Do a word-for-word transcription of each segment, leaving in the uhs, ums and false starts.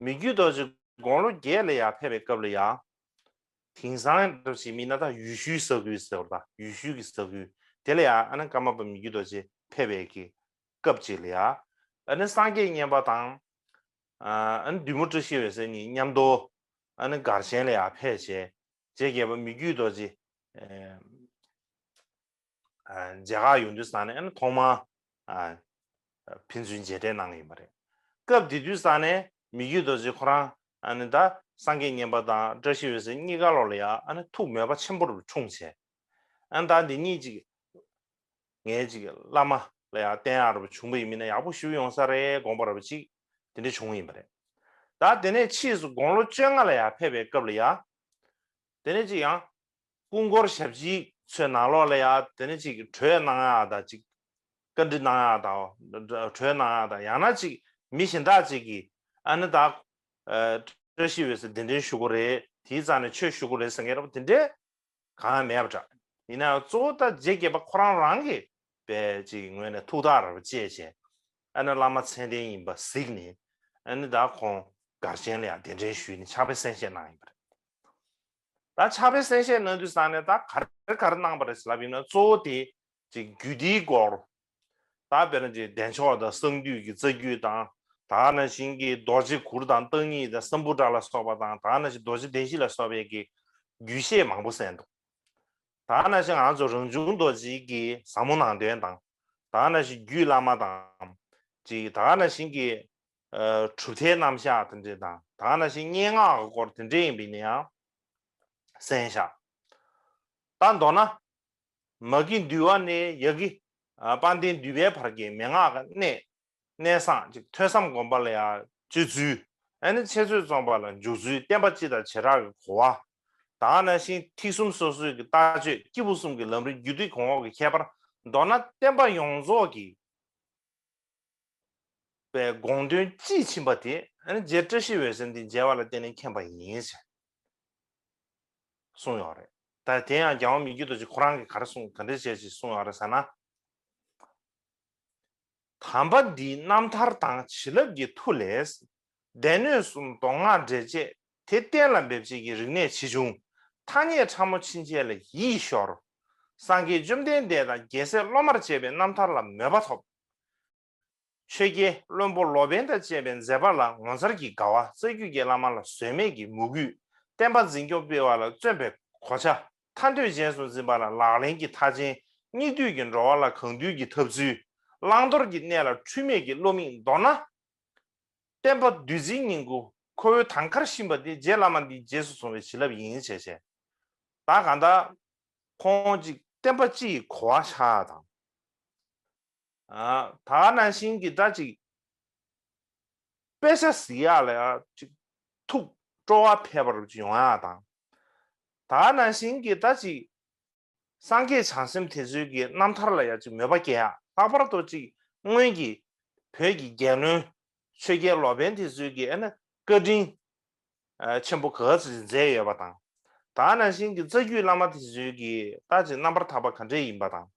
མི་བསྐྱོད་རྡོ་རྗེ་དགུང་ལོ་བརྒྱད་ལ་ཡར་ཕེབས་པའི་སྐབས་ལ་ཡ། དེང་སང་འདྲ་ཞིག་མིན་ན་ད་ཡུལ་ཤུལ་ས་ཁུལ་ཟེར་བ་དང་ཡུལ་ཤུལ་གྱི་ས་ཁུལ་དེ་ལ་ཡ་ཨ་ནི་ཀརྨ་པ་མི་བསྐྱོད་རྡོ་རྗེ་ཕེབས་པའི་གི་སྐབས་ཅིག་ལ་ཡ། ཨ་ནི་སངས་རྒྱས་མཉན་པ་དང་། ཨ་ནི་བདུད་མོ་བཀྲ་ཤིས་འོད་ཟེར་གཉིས་མཉམ་དུ་ཨ་ནི་སྒར་ཆེན་ལ་ཡ་ཕེབས་བྱས། རྗེ་རྒྱལ་པོ་མི་བསྐྱོད་རྡོ་རྗེ། མཇལ་ཁ་ཡོང་དུས་ས་ནས་ཨ་ནི་ཐོག་མར་ཕན་ཚུན་མཇལ་འཕྲད་གནང་ཡིན་པ་རེད། སྐབས་དེ་དུས་ས་ནས་མི་བསྐྱོད་རྡོ་རྗེ་ཁོ་རང་ཨ་ནི་ད་སངས་རྒྱས་མཉན་པ་དང་བཀྲ་ཤིས་འོད་ཟེར་གཉིས་ཀ་ལོག་ལ་ཡ་ཨ་ནི་ཐུགས་མོས་པ་ཆེན་པོ་རུ་འཁྲུངས་བྱས། ཨ་ནི་ད་འདི་གཉིས་ཅིག་ངའི་ཅིག་བླ་མ་ལ་ཡ་བསྟེན་ཡག་རུ་བྱུང་བ་ཡིན་མིན་ན་ཡག་པོ་ཞུ་ཡོང་ས་རེད་དགོངས་པ་རུ་ཅིག་དེ་འདྲ་བྱུང་ཡིན་པ་རེད། ད་དེ་ནས་ཕྱིས་སུ་དགུང་ལོ་བཅོ་ལྔ་ལ་ཡ་ཕེབས་པའི་སྐབས་ལ་ཡ། དེ་ནས་ཅིག་ཡང་སྐུ་འཁོར་ཞབས་ཕྱི་ཚོའི་ནང་ལོགས་ལ་ཡ་དེ་ནས་ཅིག་གྲོས་གནང་ཡག་དང་ཅིག་བཀའ་འདྲི་གནང་ཡག་དང་གྲོས་གནང་ཡག་དང་ཡང་ན་ཅིག་མི་གཞན་དག་ཅིག་གིས་ཨ་ནི་ད་བཀྲ་ཤིས་འོད་ཟེར་གདན་འདྲེན་ཞུ་དགོས་རེད། དེའི་རྩ་ནས་ཆོས་ཞུ་དགོས་རེད་ཟེར་མཁན་ར་བ་དེ་འདྲས་གང་ཡང་མེད་པ་འདྲ། ཡིན་ན་ཡང་གཙོ་བོ་ད་རྗེ་རྒྱལ་པོ་ཁོ་རང་རང་གིས་པའི་ཅིག་ངོས་ནས་ཐུགས་ཐག་ར་བ་བཅད་བྱས་ཨ་ནི་བླ་མ་མཚན་ལྡན་ཡིན་པ་གཟིགས་ནས་ཨ་ནི་ད་ཁོང་སྒར་ཆེན་ལ་ཡང་གདན་འདྲེན་ཞུས་ནས་ཕྱག་དཔེ་གསན་བཞེས་གནང་ཡིན་པ་རེད། ད་ཕྱག་དཔེ་གསན་བཞེས་གནང་དུས་ས་ནས་ད་ག་རེ་ག་རེ་གནང་པ་རེད་ཟེར་ལབ་ཡིན་ན་གཙོ་བོ་དེ་ཅིག་རྒྱུད་སྡེའི་སྐོར། ད་དཔེར་ན་ཅིག་བདེ་མཆོག་དང་གསང་འདུས་ཀྱི་རྩ་རྒྱུད་དང་། ད་ག་ནང་བཞིན་གྱི་རྡོ་རྗེ་གུར་དང་བརྟག་གཉིས་དང་སམ་བྷོ་ཊ་ལ་སོགས་པ་དང་། ད་ག་ནང་བཞིན་རྡོ་རྗེ་གདན་བཞི་ལ་སོགས་པའི་གི་རྒྱུད་བཤད་མང་པོ་གསན་འདུག་ད་ག་ནང་བཞིན་ང་ཚོ་རང་བྱུང་རྡོ་རྗེ་གི་ཟབ་མོ་ནང་དོན་དང་། ད་ག་ནང་བཞིན་རྒྱུད་བླ་མ་དང་། ཅིག་ད་ག་ནང་བཞིན་གྱི་གྲུབ་མཐའི་རྣམ་གཞག་དེ་འདྲས་དང་། ད་ག་ནང་བཞིན་སྙན་ངག་གི་སྐོར་དེ་འདྲས་ཡིན་པ་ཡིན་ན་ཡང་གསན་བཞག་ད་མདོར་ན། མ་གི་འདུལ་བ་ནས་ཡ་གི་དཔལ་ལྡན་འདུས་པའི་བར་གྱི་མན་ངག་གི་གནད། གནད་གསང་ཅིག་ཐོས་བསམ་སྒོམ་པ་ལ་ཡང་སྤྱོད་ཚུལ། ཨ་ནི་འཆད་རྩོད་རྩོམ་པ་ལ་འཇུག་ཚུལ། བསྟན་པ་སྤྱི་དང་བྱེ་བྲག་གི་གོ་བ། ད་ག་ནང་བཞིན་ཐེག་གསུམ་སོ་སོའི་གི་ལྟ་སྤྱོད། སྐྱེས་བུ་གསུམ་གྱི་ལམ་རིམ། རྒྱུད་སྡེ་གོང་འོག་གི་ཁྱད་པར། མདོར་ན་བསྟན་པ་ཡོངས་རྫོགས་ཀྱི་པའི་དགོངས་དོན་དཔྱིས་ཕྱིན་པ་དེ་ཨ་ནི་རྗེ་བཀྲ་ཤིས་འོད་ཟེར་འདི་མཇལ་བ་ལ་བརྟེན་ནས་མཁྱེན་པ་ཡིན་ཞེས་གསུངས་ཡོད་རེད། ད་དེ་ཡང་རྒྱལ་དབང་མི་བསྐྱོད་རྡོ་རྗེ་ཁོ་རང་གིས་ག་རེ་གསུངས་ག་འདྲ་བྱས་ཞེས་གསུངས་ཡོད་རེད་ཟེར་ན། དམ་པ་འདིའི་རྣམ་ཐར་དང་བྱིན་རླབས་ཀྱི་མཐུ་ལས། སྡེ་སྣོད་གསུམ་མདོ་སྔགས་འགྲེལ་བྱེད་དེ་གཏན་ལ་འབེབས་བྱེད་ཀྱི་རིག་གནས་ཇི་བྱུང་། ཐ་སྙད་ཕྲ་མོ་ཕྱིན་ཆད་ལ་ཡིད་ཤོར། སངས་རྒྱས་བཅོམ་ལྡན་འདས་དང་རྒྱལ་སྲས་སློབ་མར་བཅས་པའི་རྣམ་ཐར་ལ་མོས་པ་ཐོབ། ཆོས་རྒྱལ་བློན་པོ་ལོ་པཎ་དང་བཅས་པའི་མཛད་པ་ལ་ངོ་མཚར་གྱི་དགའ་བ། རྩ་རྒྱུད་ཀྱི་བླ་མ་ལ་ཟོལ་མེད་ཀྱི་མོས་གུས། བསྟན་པ་འཛིན་སྐྱོང་སྤེལ་བ་ལ་བརྩོན་པའི་གོ་ཆ། ཐར་འདོད་རྗེས་སུ་འཛིན་པ་ལ་ལག་ལེན་གྱི་མཐའ་ཅན། སྙིགས་དུས་ཀྱི་འགྲོ་བ་ལ་གང་འདུལ་གྱི་ཐབས་ཚུལ། བླང་དོར་གྱི་གནས་ལ་འཁྲུལ་མེད་ཀྱི་བློ་མིག་མདོར་ན། བསྟན་པ་བདུད་རྩིའི་སྙིང་པོ་ཁོ་བོའི་དང་ཁར་ཕྱིན་པ་དེ་རྗེ་བླ་མ་འདིའི་རྗེས་སུ་བཟུང་བའི་བྱིན་རླབས་ཡིན་ཞེས་བཤད། ད་གང་ལྟར་ཁོང་ཅིག་བསྟན་པ་སྤྱི་ཡི་གོ་བ་ཆགས་དང་། ད་ག་ནང་བཞིན་གྱི་ད་ཅིག་དཔེ་ཆ་གཟིགས་ཡག་ལ་ཡང་ཅིག་ཐུགས་སྤྲོ་བ་འཕེལ་བར་ཅིག་ཡོང་ཡག་དང་། ད་ག་ནང་བཞིན་གྱི་ད་ཅིག་སངས་རྒྱས་བྱང་སེམས་དེ་ཚོའི་གི་རྣམ་ཐར་ལ་ཡང་ཅིག་མོས་པ་སྐྱེ་ཡག་ལྷག་པར་དུ་ཅིག་སྔོན་གྱི་བོད་ཀྱི་རྒྱལ་བློན་ཆོས་རྒྱལ་ལོ་པཎ་དེ་ཚོའི་གི་ཨ་ནི་བཀའ་དྲིན་ཆེན་པོ་ག་ཚོད་ཅིག་མཛད་ཡོད་པ་དང་། ད་ག་ནང་བཞིན་གྱི་རྩ་རྒྱུད་བླ་མ་དེ་ཚོའི་གི་ད་ཅིག་རྣམ་པར་ཐར་པ་ག་འདྲས་ཡིན་པ་དང་།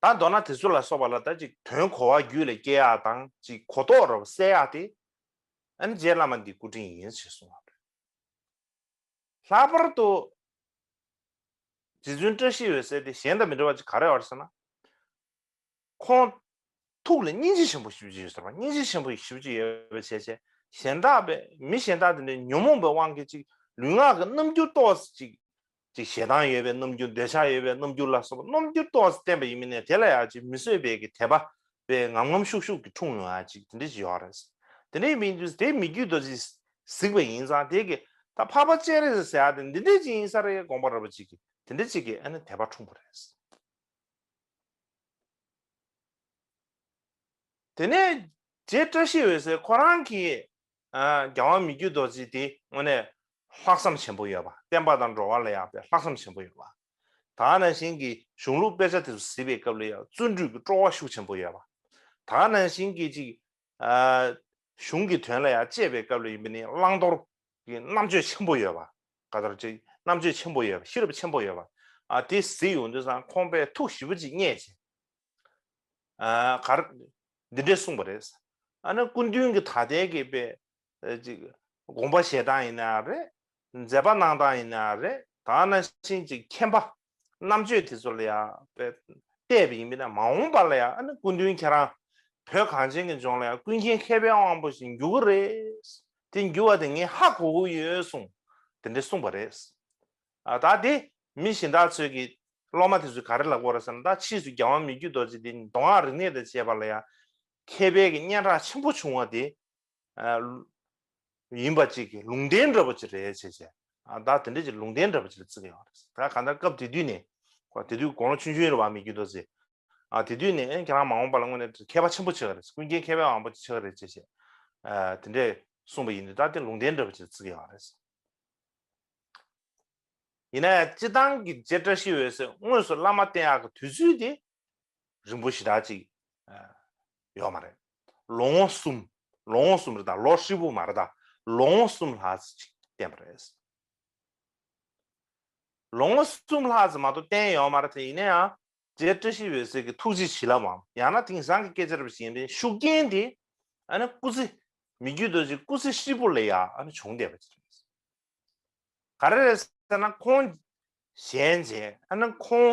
ད་མདོར་ན་དེ་ཚོ་ལ་སོགས་པ་ལ་ད་ཅིག་དོན་གོ་བ་རྒྱུད་ལ་སྐྱེ་ཡག་དང་ཅིག་གོ་རྟོགས་རབ་གསལ་ཡག་དེ་ཨ་ནི་རྗེ་བླ་མ་འདི་སྐུ་དྲིན་ཡིན་ཞེས་གསུངས་པ་རེད། ལྷག་པར་དུ་རྗེ་བཙུན་བཀྲ་ཤིས་འོད་ཟེར་དེ་གཞན་དང་མི་འདྲ་བ་ཅིག་ག་རེ་ཡོད་རེད་ཟེར་ན། ཁོང་ཐུགས་ལ་སྙིང་རྗེ་ཆེན་པོ་ཞེ་པོ་ཅིག་ཡོད་ཟེར་བ། སྙིང་རྗེ་ཆེན་པོ་ཞེ་པོ་ཅིག་ཡོད་པའི་བྱས་བྱས་གཞན་དག་པའི་མི་གཞན་དག་དེ་འདྲའི་ཉོན་མོངས་པའི་དབང་གིས་ཅིག་ལུས་ངག་གི་རྣམ་འགྱུར་ཏོག་ཙམ་ཅིག་ཅིག་ཞེ་སྡང་ཡོད་པའི་རྣམ་འགྱུར། འདོད་ཆགས་ཡོད་པའི་རྣམ་འགྱུར་ལ་སོགས་པ་རྣམ་འགྱུར་ཏོག་ཙམ་བསྟན་པ་ཡིན་མིན་ནས་དེ་ལ་ཡང་ཅིག་མི་བཟོད་པའི་གི་དད་པ་པའི་ངམ་ངམ་ཤུགས་ཤུགས་ཀྱིས་འཁྲུངས་ཡོང་ཡ་ཅིག་དེ་འདྲ་ཅིག་ཡོད་རེད། དེ་འདྲ་ཡིན་དུས་དེ་མི་བསྐྱོད་རྡོ་རྗེས་གཟིགས་པ་ཡིན་ཙང་དེ་གི་ད་འཕགས་པ་སྤྱན་རས་གཟིགས་ཟེར་ཡ་དེ་འདི་འདྲ་ཅིག་ཡིན་ས་རེད་དགོངས་པ་རབ་པ་ཅིག་གིས་དེ་འདྲ་ཅིག་གི་ཨ་ནི་དད་པ་འཁྲུངས་པ་རེད། དེ་ནས་རྗེ་བཀྲ་ཤིས་འོད་ཟེར་ཁོ་རང་གིས་ཨ་རྒྱལ་དབང་མི་བསྐྱོད་རྡོ་རྗེ་དེ་དངོས་གནས་ལྷག་བསམ་ཆེན་པོ་ཡོད་པ། བསྟན་པ་དང་འགྲོ་བ་ལ་ཡག་པའི་ལྷག་བསམ་ཆེན་པོ་ཡོད་པ། ད་ག་ནང་བཞིན་གྱི་གཞུང་ལུགས་དཔེ་ཆ་དེ་ཚོ་གཟིགས་པའི་སྐབས་ལ་ཡང་བརྩོན་འགྲུས་ཀྱི་སྤྲོ་བ་ཤུགས་ཆེན་པོ་ཡོད་པ། ད་ག་ནང་བཞིན་གྱི་ཅིག་ཨ་གཞུང་གི་དོན་ལ་ཡང་དཔྱད་པའི་སྐབས་ལ་ཡིན་པ་ནི་བླང་དོར་གྱི་རྣམ་དཔྱོད་ཆེན་པོ་ཡོད་པ། ག་ལྟར་ཅིག་རྣམ་དཔྱོད་ཆེན་པོ་ཡོད་པ། ཤེས་རབ་ཆེན་པོ་ཡོད་པ། ཨ་དེ་གཟིགས་ཡོང་དུས་ཙང་ཁོང་པས་ཐུགས་ཞེ་པོ་ཅིག་མཉེས་བྱས། ཨ་གར་འདི་འདྲས་གསུངས་པ་རེད། ཨ་ནི་སྐུ་མདུན་གྱི་ད་ལྟའི་གི་པའི་ཅིག་དགོངས་པ་བཞེས་སྟངས་ཡིན་ན་རེད། མཛད་པ་གནང་སྟངས་ཡིན་ན་རེད། ད་ནང་བཞིན་ཅིག་མཁྱེན་པ་རྣམ་དཔྱོད་དེ་ཚོ་ལ་ཡང་བལྟས་པ་ཡིན་པས་ན་མ་འོངས་པ་ལ་ཡང་ཨ་ནི་སྐུ་མདུན་ཁྱེད་རང་བོད་གངས་ཅན་གྱི་ལྗོངས་ལ་ཡང་ཀུན་མཁྱེན་མཁས་པའི་དབང་པོ་ཞིག་འགྱུར་གི་རེད། དེ་འགྱུར་བ་དེ་ངས་ཧ་གོ་གི་ཡོད་གསུངས། དེ་འདྲ་གསུངས་པ་རེད། ཨ་ད་དེ་མི་གཞན་དག་ཚོས་ཀྱི་སློབ་མ་དེ་ཚོས་ག་རེ་ལབ་དགོས་རེད་ཟེར་ན། ད་ཕྱིས་སུ་རྒྱལ་དབང་མི་བསྐྱོད་རྡོ་རྗེ་དེ་མདོ་སྔགས་རིག་གནས་དང་བཅས་པ་ལ་ཡང་མཁས་པའི་གི་སྙན་གྲགས་ཆེན་པོ་བྱུང་བ་དེ་ཡིན་པ་ཅིག་གི་ལུང་བསྟན་འདྲ་པོ་ཅིག་རེད་བྱས་བྱས། ད་དེ་འདྲ་ཅིག་ལུང་བསྟན་འདྲ་པོ་ཅིག་ལ་བརྩི་གི་ཡོད་རེད། ད་གང་ལྟར་སྐབས་དེ་དུས་ནས་ཁོ་དེ་དུས་དགུང་ལོ་ཆུང་ཆུང་ཡིན་རེད་བ། མི་བསྐྱོད་རྡོ་རྗེ། ཨ་དེ་དུས་ནས་ཁྱེད་རང་མ་འོངས་པ་ལ་དངོས་གནས་མཁས་པ་ཆེན་པོ་ཆགས་ཀྱི་རེད། ཀུན་མཁྱེན་མཁས་པའི་དབང་པོ་ཆགས་ཀྱི་རེད་ཅེས་བྱས། ཨ་དེ་འདྲས་གསུངས་པ་ཡིན་དུས་ད་དེ་ལུང་བསྟན་འདྲ་པོ་ཅིག་ལ་བརྩི་གི་ཡོད་རེད། ཡིན་ན་ཡང་སྤྱིར་བཏང་གི་རྗེ་བཀྲ་ཤིས་འོད་ཟེར་དངོས་སུ་བླ་མ་བསྟེན་ཡག་གི་དུས་ཚོད་དེ་རིང་པོ་ཞེ་དྲག་ཅིག་ཡོད་མ་རེད། ལོ་ངོ་གསུམ། ལོ་ངོ་གསུམ་རེད་ད། ལོ་ཧྲིལ་པོ་མ་རེད་ད། ལོ་ངོ་གསུམ་ལྷག་ཙམ་ཅིག་བསྟེན་པ་རེད། ལོ་ངོ་གསུམ་ལྷག་ཙམ་མ་གཏོགས་བསྟེན་ཡོད་མ་རེད་དེ། ཡིན་ན་ཡང་རྗེ་བཀྲ་ཤིས་འོད་ཟེར་གྱི་ཐུགས་རྗེ་བྱིན་རླབས་འམ་ཡང་ན་དེང་སང་གི་སྐད་ཆ་རེ་བཞིན་པའི་ཤུགས་རྐྱེན་དེ་ཨ་ནི་སྐུ་ཚེ་མི་བསྐྱོད་རྡོ་རྗེ་སྐུ་ཚེ་ཧྲིལ་པོ་ལ་ཡང་ཨ་ནི་བྱུང་བསྡད་པ་ཅིག་རེད། ག་རེ་རེད་ཟེར་ན་ཁོང་གཞན་བྱས་ཨ་ནི་ཁོང་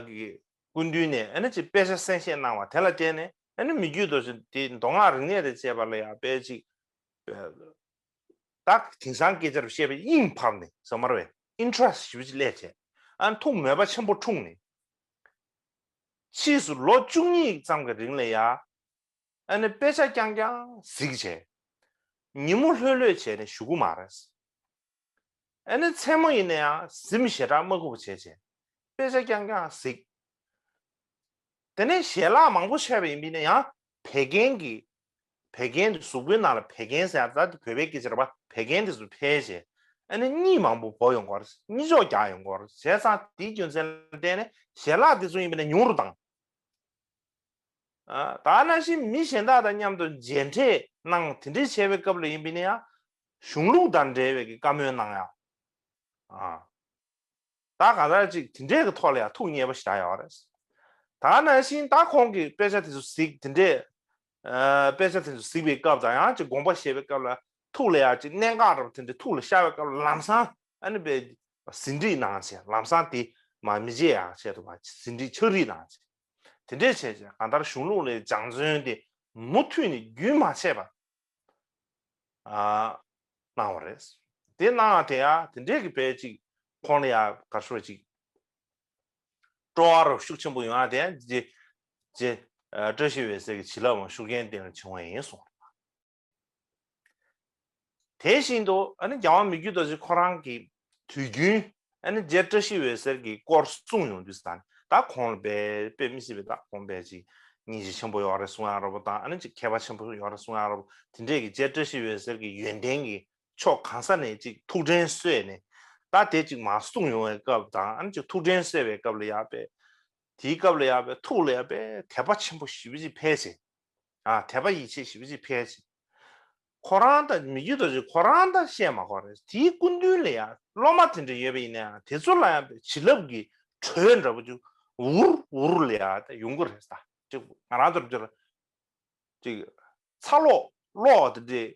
གི་སྐུ་མདུན་ནས་ཨ་ནི་ཅིག་དཔེ་ཆ་གསན་བཤད་གནང་བ་དེ་ལ་བརྟེན་ནས་ཨ་ནི་མི་བསྐྱོད་རྡོ་རྗེ་དེ་མདོ་སྔགས་རིག་གནས་དང་བཅས་པ་ལ་ཡང་དཔེ་ཅིག་ད་དེང་སང་སྐད་ཆ་རུ་བཤད་པའི་དབྱིངས་ཕབ་ནས་ཟེར་མ་རེད་པས། ཨིན་ཊི་རེ་སི་ཊི་ཞེ་པོ་ཅིག་སླེབས་བྱས་ཨ་ནི་ཐུགས་མོས་པ་ཆེན་པོ་འཁྲུངས་ནས། ཕྱིས་སུ་ལོ་བཅུ་གཉིས་ཙམ་གྱི་རིང་ལ་ཡང་ཨ་ནི་དཔེ་ཆ་རྐྱང་རྐྱང་གཟིགས་བྱས། ཉིན་མོ་ལྷོད་ལྷོད་བྱས་ནས་བཞུགས་ཀྱི་མ་རེད། ཨ་ནི་མཚན་མོ་ཡིན་ན་ཡང་གཟིམ་ཞེ་དྲག་མ་ཁུག་པ་བྱས་བྱས་དཔེ་ཆ་རྐྱང་རྐྱང་གཟིགས། དེ་ནས་ཞལ་ལག་མང་པོ་མཆོད་པ་ཡིན་པས་ན་ཡང་བད་ཀན་གྱི་བད་ཀན་དེ་གཟུགས་པོའི་ནང་ལ་བད་ཀན་ཟེར་ཡ་ད་བོད་པའི་སྐད་ཆ་རེད་པ། བད་ཀན་དེ་ཚོ་འཕེལ་བྱས་ཨ་ནི་གཉིད་མང་པོ་བོར་ཡོང་གི་རེད། གཉིད་ཅོག་རྒྱག་ཡོང་གི་རེད། བྱས་ཙང་དེའི་རྒྱུ་མཚན་ལ་བརྟེན་ནས་ཞལ་ལག་དེ་ཚོ་ཡིན་པས་ན་ཉུང་རུ་བཏང་། ཨ་ད་ནང་བཞིན་མི་གཞན་དག་དང་མཉམ་དུ་མཇལ་འཕྲད་གནང་དེ་འདྲས་བྱས་པའི་སྐབས་ལ་ཡིན་པས་ན་ཡང་གཞུང་ལུགས་དང་འབྲེལ་བའི་གི་བཀའ་མོལ་གནང་ཡག་ཨ་ད་ག་ལ་ཅིག་དེ་འདྲས་ཀྱི་ཐོག་ལ་ཡང་ཐུགས་མཉེས་པོ་ཞེ་དྲག་ཡོད་རེད། ད་ནང་བཞིན་ད་ཁོང་གིས་དཔེ་ཆ་དེ་ཚོ་གཟིགས་དེ་འདྲས་ཨ་དཔེ་ཆ་དེ་ཚོ་གཟིགས་པའི་སྐབས་དང་ཡང་ཅིག་དགོངས་པ་བཞེས་པའི་སྐབས་ལ་ཐུགས་ལ་ཡང་ཅིག་གནད་འགག་འདྲ་པོ་དེ་འདྲས་ཐུགས་ལ་ཤར་བའི་སྐབས་ལ་ལམ་སང་ཨ་ནི་དཔེ་ཟིན་བྲིས་གནང་བྱས་ལམ་སང་དེ་མ་མི་བརྗེད་ཡག་ཆེད་དུ་མ་ཟིན་བྲིས་ཕྱག་བྲིས་གནང་བྱས། དེ་འདྲས་བྱས་བྱས་གང་ལྟར་གཞུང་ལུགས་ལ་སྦྱང་བརྩོན་དེ་མུ་མཐུད་ནས་རྒྱུན་མ་ཆད་པར་ཨ་གནང་བ་རེད། དེ་གནང་བ་དེ་ཡང་དེ་འདྲས་ཀྱི་དཔེ་ཅིག་ཁོང་ལ་ཡང་ག་ཚོད་ཅིག་སྤྲོ་བ་རུ་ཤུགས་ཆེན་པོ་ཡོང་ཡ་དེ་ཡང་རྗེ་རྗེ་ཨ་བཀྲ་ཤིས་འོད་ཟེར་གྱི་བྱིན་རླབས་ཀྱི་ཤུགས་རྐྱེན་བརྟེན་ནས་བྱུང་བ་ཡིན་གསུངས། དེ་བཞིན་དུ་ཨ་ནི་རྒྱལ་དབང་མི་བསྐྱོད་རྡོ་རྗེ་ཁོ་རང་གི་དུས་རྒྱུན་ཨ་ནི་རྗེ་བཀྲ་ཤིས་འོད་ཟེར་གྱི་སྐོར་གསུངས་ཡོང་དུས་ཙང་ད་ཁོང་ལ་དཔེ་དཔེ་མི་སྲིད་པའི་ད་ཁོང་དཔེ་ཅིག་སྙིང་རྗེ་ཆེན་པོ་ཡོད་རེད་གསུང་ཡ་འདྲ་པོ་དང་ཨ་ནི་ཅིག་མཁས་པ་ཆེན་པོ་ཡོད་རེད་གསུང་ཡ་འདྲ་པོ་དེ་འདྲས་ཀྱི་རྗེ་བཀྲ་ཤིས་འོད་ཟེར་གྱི་ཡོན་ཏན་གྱི་ཕྱོགས་གང་ས་ནས་ཅིག་ཐུགས་དྲན་གསོས་ནས་ད་དེ་ཅིག་མར་གསུངས་ཡོང་བའི་སྐབས་དང་ཨ་ནི་ཅིག་ཐུགས་དྲན་གསོས་པའི་སྐབས་ལ་ཡ་དཔེ་དེའི་སྐབས་ལ་ཡ་དཔེ་ཐུགས་ལ་ཡ་དཔེ་དད་པ་ཆེན་པོ་ཞེ་པོ་ཅིག་འཕེལ་ཚེ། ཨ་དད་པ་ཡིད་ཆེས་ཞེ་པོ་ཅིག་འཕེལ་ཚེ། ཁོ་རང་དང་མི་བསྐྱོད་རྡོ་རྗེ་ཁོ་རང་དང་བཤད་མ་དགོས་རེད། དེའི་སྐུ་མདུན་ལ་ཡ་སློབ་མ་དེ་འདྲ་ཡོད་པ་ཡིན་ན་ཡང་དེ་ཚོ་ལ་ཡང་དཔེ་བྱིན་རླབས་ཀྱི་དྲོད་འདྲ་པོ་ཅིག་འུར་འུར་ལ་ཡ་དཔེ་ཡོང་གི་རེད་ད། ཅིག་ང་རང་ཚོར་ཅིག་ཅིག་ཚ་གློག་གློག་དེ་འདྲས་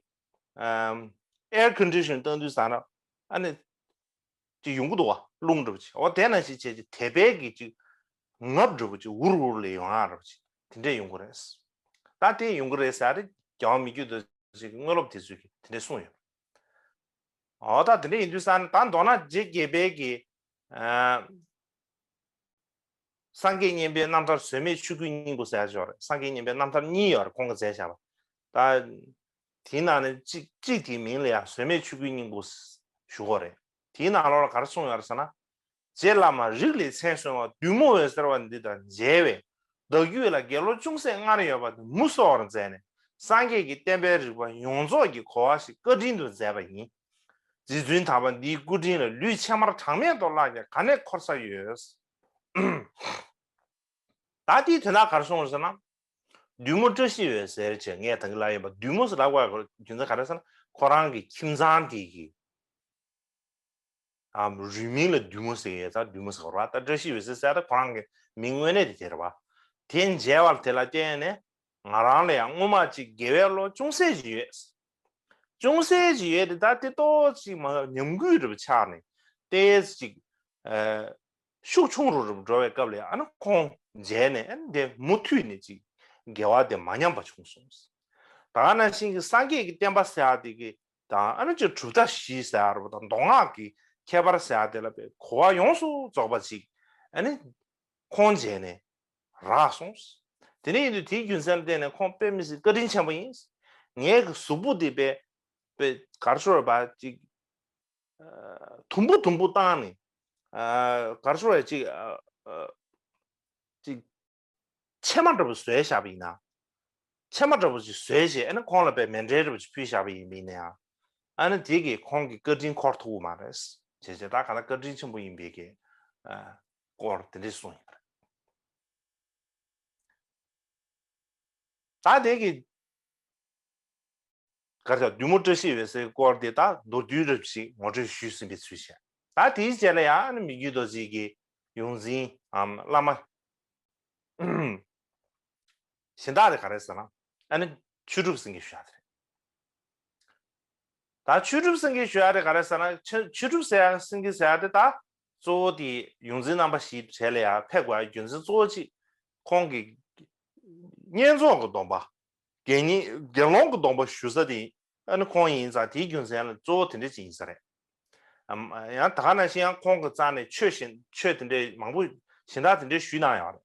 ཨམ་air condition་བཏང་དུས་ཙང་ན་ཨ་ནི་ཅིག་ཡོང་གི་འདུག་བ། རླུང་འདྲ་པོ་ཅིག་འོ་དེ་ནང་བཞིན་བྱས་ཅིག་དད་པའི་གི་ཅིག་ངབ་འདྲ་པོ་ཅིག་འུར་འུར་ལ་ཡོང་ཡ་འདྲ་པོ་ཅིག་དེ་འདྲས་ཡོང་གི་རེད། ད་དེ་ཡོང་གི་རེད་ཟེར་ཡ་རེད། རྒྱལ་དབང་མི་བསྐྱོད་རྡོ་རྗེ་གི་དངོས་སློབ་དེ་ཚོས་གི་དེ་འདྲས་གསུངས་ཡོད། འོ་ད་དེ་འདྲས་ཡིན་དུས་ཙང་ན་ད་མདོར་ན་རྗེ་བརྒྱད་པའི་གི་ཨ་སངས་རྒྱས་མཉན་པའི་རྣམ་ཐར་ཟོལ་མེད་ཆོས་སྐུའི་སྙིང་པོ་ཟེར་ཡ་ཅིག་ཡོད་རེད། སངས་རྒྱས་མཉན་པའི་རྣམ་ཐར་གཉིས་ཡོད་རེད། ཁོང་གིས་མཛད་བཞག་པ། ད་དེའི་ནང་ནས་གཅིག་གཅིག་དེའི་མིང་ལ་ཡང་ཟོལ་མེད་ཆོས་སྐུའི་སྙིང་པོ་ཞུ་གི་རེད། དེའི་ནང་ལོགས་ལ་ག་རེ་གསུངས་ཡོད་རེད་ཟེར་ན། རྗེ་བླ་མ་རིགས་ལས་མཚན་སོན་པ་བདུད་མོ་འོད་ཟེར་བ་འདི་དང་མཇལ་བས། བདག་རྒྱུད་ལ་དགེ་སློང་ཅུང་ཟད་སྔར་ཡོད་པ་དེ་མུ་གསོ་བར་མཛད་ནས་སངས་རྒྱས་ཀྱི་བསྟན་པའི་རིག་པ་ཡོངས་རྫོགས་ཀྱི་གོ་བ་ཞིག་བཀའ་དྲིན་དུ་མཛད་པ་ཡིན། རྗེ་བཙུན་དམ་པ་འདིའི་སྐུ་དྲིན་ལ་ལུས་ཕྱེ་མར་གྲངས་མེད་དུ་བརླགས་ཀྱང་ག་ནས་འཁོར་ས་ཡོད། ད་དེའི་དོན་དག་ག་རེ་གསུངས་རེད་ཟེར་ན། བདུད་མོ་བཀྲ་ཤིས་འོད་ཟེར་བྱས་ངས་ད་གིན་ལབ་ཡིན་པ། བདུད་མོ་ཟེར་ལབ་དགོས་རྒྱུ་མཚན་ག་རེ་ཟེར་ན་ཁོ་རང་གི་ཁྱིམ་ཚང་དེ་གི་ཨ་རུས་མིང་ལ་བདུད་མོ་ཟེར་གི་ཡོད་ཙང་བདུད་མོ་ཟེར་གི་རེད་པ། ད་བཀྲ་ཤིས་འོད་ཟེར་ཟེར་ཡ་ད་ཁོ་རང་གི་མིང་དངོས་གནས་དེ་དེ་རེད་པ། དེ་མཇལ་བ་དེ་ལ་བརྟེན་ནས་ ང་རང་ལ་ཡང་སྔོན་མ་ཅིག་དགེ་བའི་བློ་ཅུང་ཟད་ཅིག་ཡོད། ཅུང་ཟད་ཅིག་ཡོད་དེ་ད་དེ་ཏོག་ཅིག་མ་ཉམས་རྒུད་རུ་ཆགས་ནས་ཏོག་ཙམ་ཅིག་ཨ་ཤུགས་ཆུང་རུ་རུ་འགྲོ་བའི་སྐབས་ལ་ཨ་ནི་ཁོང་མཇལ་ནས་ཨ་ནི་དེ་མུ་མཐུད་ནས་ཅིག་དགེ་བ་དེ་མ་ཉམས་པ་བྱུང་སོང་། ད་ག་ནང་བཞིན་གྱི་སངས་རྒྱས་ཀྱི་བསྟན་པ་ཟེར་ཡ་དེ་གི་དང་ཨ་ནི་ཅིག་གྲུབ་མཐའ་བཞི་ཟེར་ཡ་རུ་དང་མདོ་སྔགས་ཀྱི་ཁྱད་པར་ཟེར་ཡ་དེ་ལ་དཔེ་གོ་བ་ཡོངས་སུ་རྫོགས་པ་ཅིག་ཨ་ནི་ཁོང་མཇལ་ནས་རག་སོང་། དེ་ནས་ཡིན་དུས་དེའི་རྒྱུ་མཚན་ལ་བརྟེན་ནས་ཁོང་དཔེ་མི་སྲིད་བཀའ་དྲིན་ཆེན་པོ་ཡིན། ངའི་གི་གཟུགས་པོ་དེ་དཔེ་དཔེ་གར་ཤོར་བ་ཅིག་དུམ་བུ་དུམ་བུ་བཏང་ནས་གར་ཤོར་བ་ཅིག་ཅིག་ཕྱེ་མ་འདྲ་པོ་བཟོས་བཞག་པ་ཡིན་ན། ཕྱེ་མ་འདྲ་པོ་ཅིག་བཟོས་རྗེས་ཨ་ནི་ཁོང་ལ་དཔེ་མཎྜལ་འདྲ་པོ་ཅིག་ཕུལ་བཞག་པ་ཡིན་པ་ཡིན་ན་ཡང་། ཨ་ནི་དེ་གིས་ཁོང་གི་བཀའ་དྲིན་འཁོར་ཐུབ་ཀྱི་མ་རེད། བྱས་བྱས་ད་ག་ལ་བཀའ་དྲིན་ཆེན་པོ་ཡིན་པའི་གི་སྐོར་དེ་འདྲས་གསུངས་ཡོད་རེད། ད་དེ་གི་གར་ཆག་བདུད་མོ་བཀྲ་ཤིས་འོད་ཟེར་སྐོར་དེ་ད་མདོར་བསྡུས་རབ་ཞིག་ངོ་སྤྲོད་ཞུས་ཟིན་པའི་ཚུལ་བྱས། ད་དེའི་རྗེས་ལ་ཡང་ཨ་ནི་མི་བསྐྱོད་རྡོ་རྗེ་གི་ཡོངས་འཛིན་ཨམ་བླ་མ་གཞན་དག་དེ་ག་རེ་ཟེར་ན་ཨ་ནི་ཆོས་གྲུབ་སེང་གེ་ཞུ་ཡ་དེ་རེད། ད་ཆོས་གྲུབ་སེང་གེ་ཞུ་ཡ་དེ་ག་རེ་ཟེར་ན་ཆོས་ཆོས་གྲུབ་སེང་གེ་ཟེར་ཡ་དེ་ད་གཙོ་བོ་དེ་ཡོངས་འཛིན་རྣམ་པ་བཞིའི་གྲས་ལ་ཡང་ཕེབས་དགོས་ཡ་རྒྱུ་མཚན་གཙོ་བོ་གཅིག་ཁོང་གི་བསྙེན་རྫོགས་ཀྱི་སྡོམ་པ། དགེ་བསྙེན་དགེ་སློང་གི་སྡོམ་པ་ཞུ་ས་དེ་ཨ་ནི་ཁོང་ཡིན་ཙང་དེའི་རྒྱུ་མཚན་ལ་གཙོ་བོ་དེ་འདྲ་ཅིག་ཡིན་ས་རེད། ཨམ་ཡང་ད་ག་ནང་བཞིན་ཡང་ཁོང་གི་རྩ་ནས་ཆོས་གཞན་ཆོས་དེ་འདྲའི་མང་པོ་གཞན་དག་དེ་འདྲའི་ཞུས་གནང་ཡོད་རེད།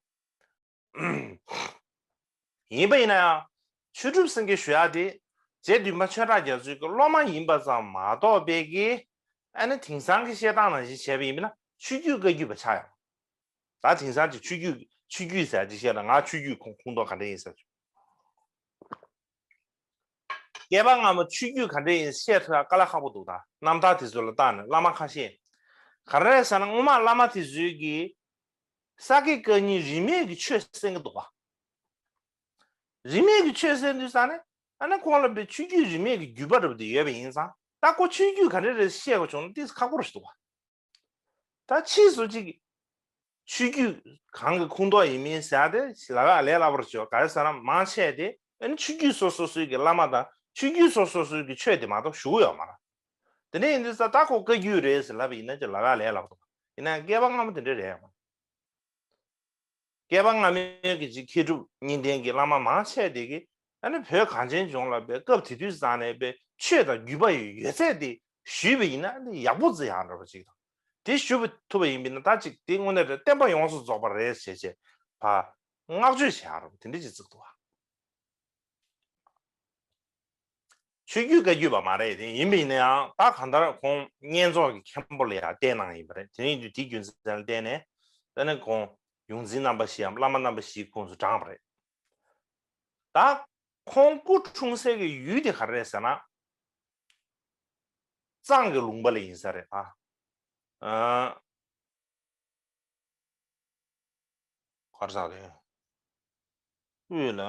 ཡིན་པ་ཡིན་ན་ཡང་ཆོས་གྲུབ་སེང་གེ་ཞུ་ཡག་དེ་རྗེ་བདུན་པ་ཆོས་གྲགས་རྒྱ་མཚོའི་གི་སློབ་མ་ཡིན་པ་ཙམ་མ་གཏོགས་པའི་གི་ཨ་ནི་དེང་སང་གི་བཤད་སྟངས་ནང་བཞིན་བྱས་པ་ཡིན་ན་ཆོས་བརྒྱུད་བཀའ་བརྒྱུད་པ་ཆགས་ཡོང་། ད་དེང་སང་གི་ཆོས་བརྒྱུད་ཆོས་བརྒྱུད་ཟེར་ཅིག་བཤད་ན་ང་ཆོས་བརྒྱུད་ཁུངས་ཁུངས་གཏོགས་ག་འདྲ་ཡིན་ཟེར། བསྐལ་པ་སྔ་མ་ཆོས་བརྒྱུད་ག་འདྲ་ཡིན་བཤད་ཐུབ་ཡག་དཀའ་ལས་ཁག་པོ་འདུག་ད་རྣམ་ཐར་དེ་ཚོ་ལ་བལྟས་ནས་བླ་མ་ཁ་ཤས་ག་རེ་ཟེར་ན་སྔོན་མ་བླ་མ་དེ་ཚོའི་གི་ས་དགེ་བཀའ་རྙིང་རིས་མེད་ཀྱི་ཆོས་གསན་གི་འདུག་བ། རིས་མེད་ཀྱི་ཆོས་གསན་དུས་ཙང་ནས་ཨ་ནི་ཁོང་ལ་བའི་ཆོས་བརྒྱུད་རིས་མེད་ཀྱི་བརྒྱུད་པ་འདྲ་པོ་དེ་ཡོད་པ་ཡིན་ཙང་ད་ཁོ་ཆོས་བརྒྱུད་ག་འདྲ་རེད་བཤད་དགོས་བྱུང་ན་ཏིས་ཁག་པོ་རེད་འདུག་བ། ད་ཕྱིས་སུ་ཅིག་ཆོས་བརྒྱུད་གང་གི་ཁུངས་གཏོགས་ཡིན་མིན་ཟེར་ཡ་དེ་ལབ་ཡག་ལས་སླ་པོར་བྱོས་ག་རེ་ཟེར་ན་མང་ཆེ་དེ་ཨ་ནི་ཆོས་བརྒྱུད་སོ་སོ་སོའི་གི་བླ་མ་དང་ཆོས་བརྒྱུད་སོ་སོ་སོའི་གི་ཆོས་དེ་མ་གཏོགས་ཞུ་གི་ཡོད་མ་རེད། དེ་འདྲ་ཡིན་དུས་ཙང་ད་ཁོ་བཀའ་བརྒྱུད་རེད་ཟེར་ལབ་པ་ཡིན་ན་ཅིག་ལབ་ཡག་ལས་སླ་པོ་འདུག་ཡིན་ན་བསྐལ་པ་སྔ་མོ་དེ་འདྲ་རེད་ཡོད་མ་རེད། བསྐལ་པ་སྔ་མའི་གི་ཅིག་མཁས་གྲུབ་གཉིས་ལྡན་གྱི་བླ་མ་མང་ཆེ་དེ་གི་ཨ་ནི་བོད་གངས་ཅན་ལྗོངས་ལ་པའི་སྐབས་དེ་དུས་ཙང་ནས་པའི་ཆོས་དང་བརྒྱུད་པ་ཡི་ཡོད་ཚད་དེ་ཞུས་པ་ཡིན་ན་ཨ་ནི་ཡག་པོ་བརྩི་ཡག་འདྲ་པོ་ཅིག་དང་དེ་ཞུ་ཐུབ་པ་ཡིན་པ་ཡིན་ན་ད་ཅིག་དེ་དངོས་གནས་རེད་བསྟན་པ་ཡོངས་སུ་རྫོགས་པ་རེད་ཞེས་བྱས་ཕ་བསྔགས་བརྗོད་བྱེད་ཡག་འདྲ་པོ་དེ་འདྲ་ཅིག་བརྩི་གི་འདུག་བ། ཆོས་བརྒྱུད་བཀའ་བརྒྱུད་པ་མ་རེད་དེ་ཡིན་པ་ཡིན་ན་ཡང་ད་གང་ལྟར་ཁོང་བསྙེན་རྫོགས་ཀྱི་མཁན་པོ་ལ་ཡང་བསྟེན་གནང་ཡིན་པ་རེད། དེ་ཡིན་དུས་དེའི་རྒྱུ་མཚན་ལ་བརྟེན་ནས་ད་ནི་ཁོང་ཡོངས་འཛིན་རྣམ་པ་བཞིའམ་བླ་མ་རྣམ་པ་བཞིའི་ཁོངས་སུ་བགྲངས་པ་རེད། ད་ཁོང་སྐུ་འཁྲུངས་སའི་གི་ཡུལ་དེ་ག་རེ་རེད་ཟེར་ན་གཙང་གི་ལུང་པ་ལ་ཡིན་ས་རེད་ཨ། གར་ཟག་རེད། དབུས་ལ།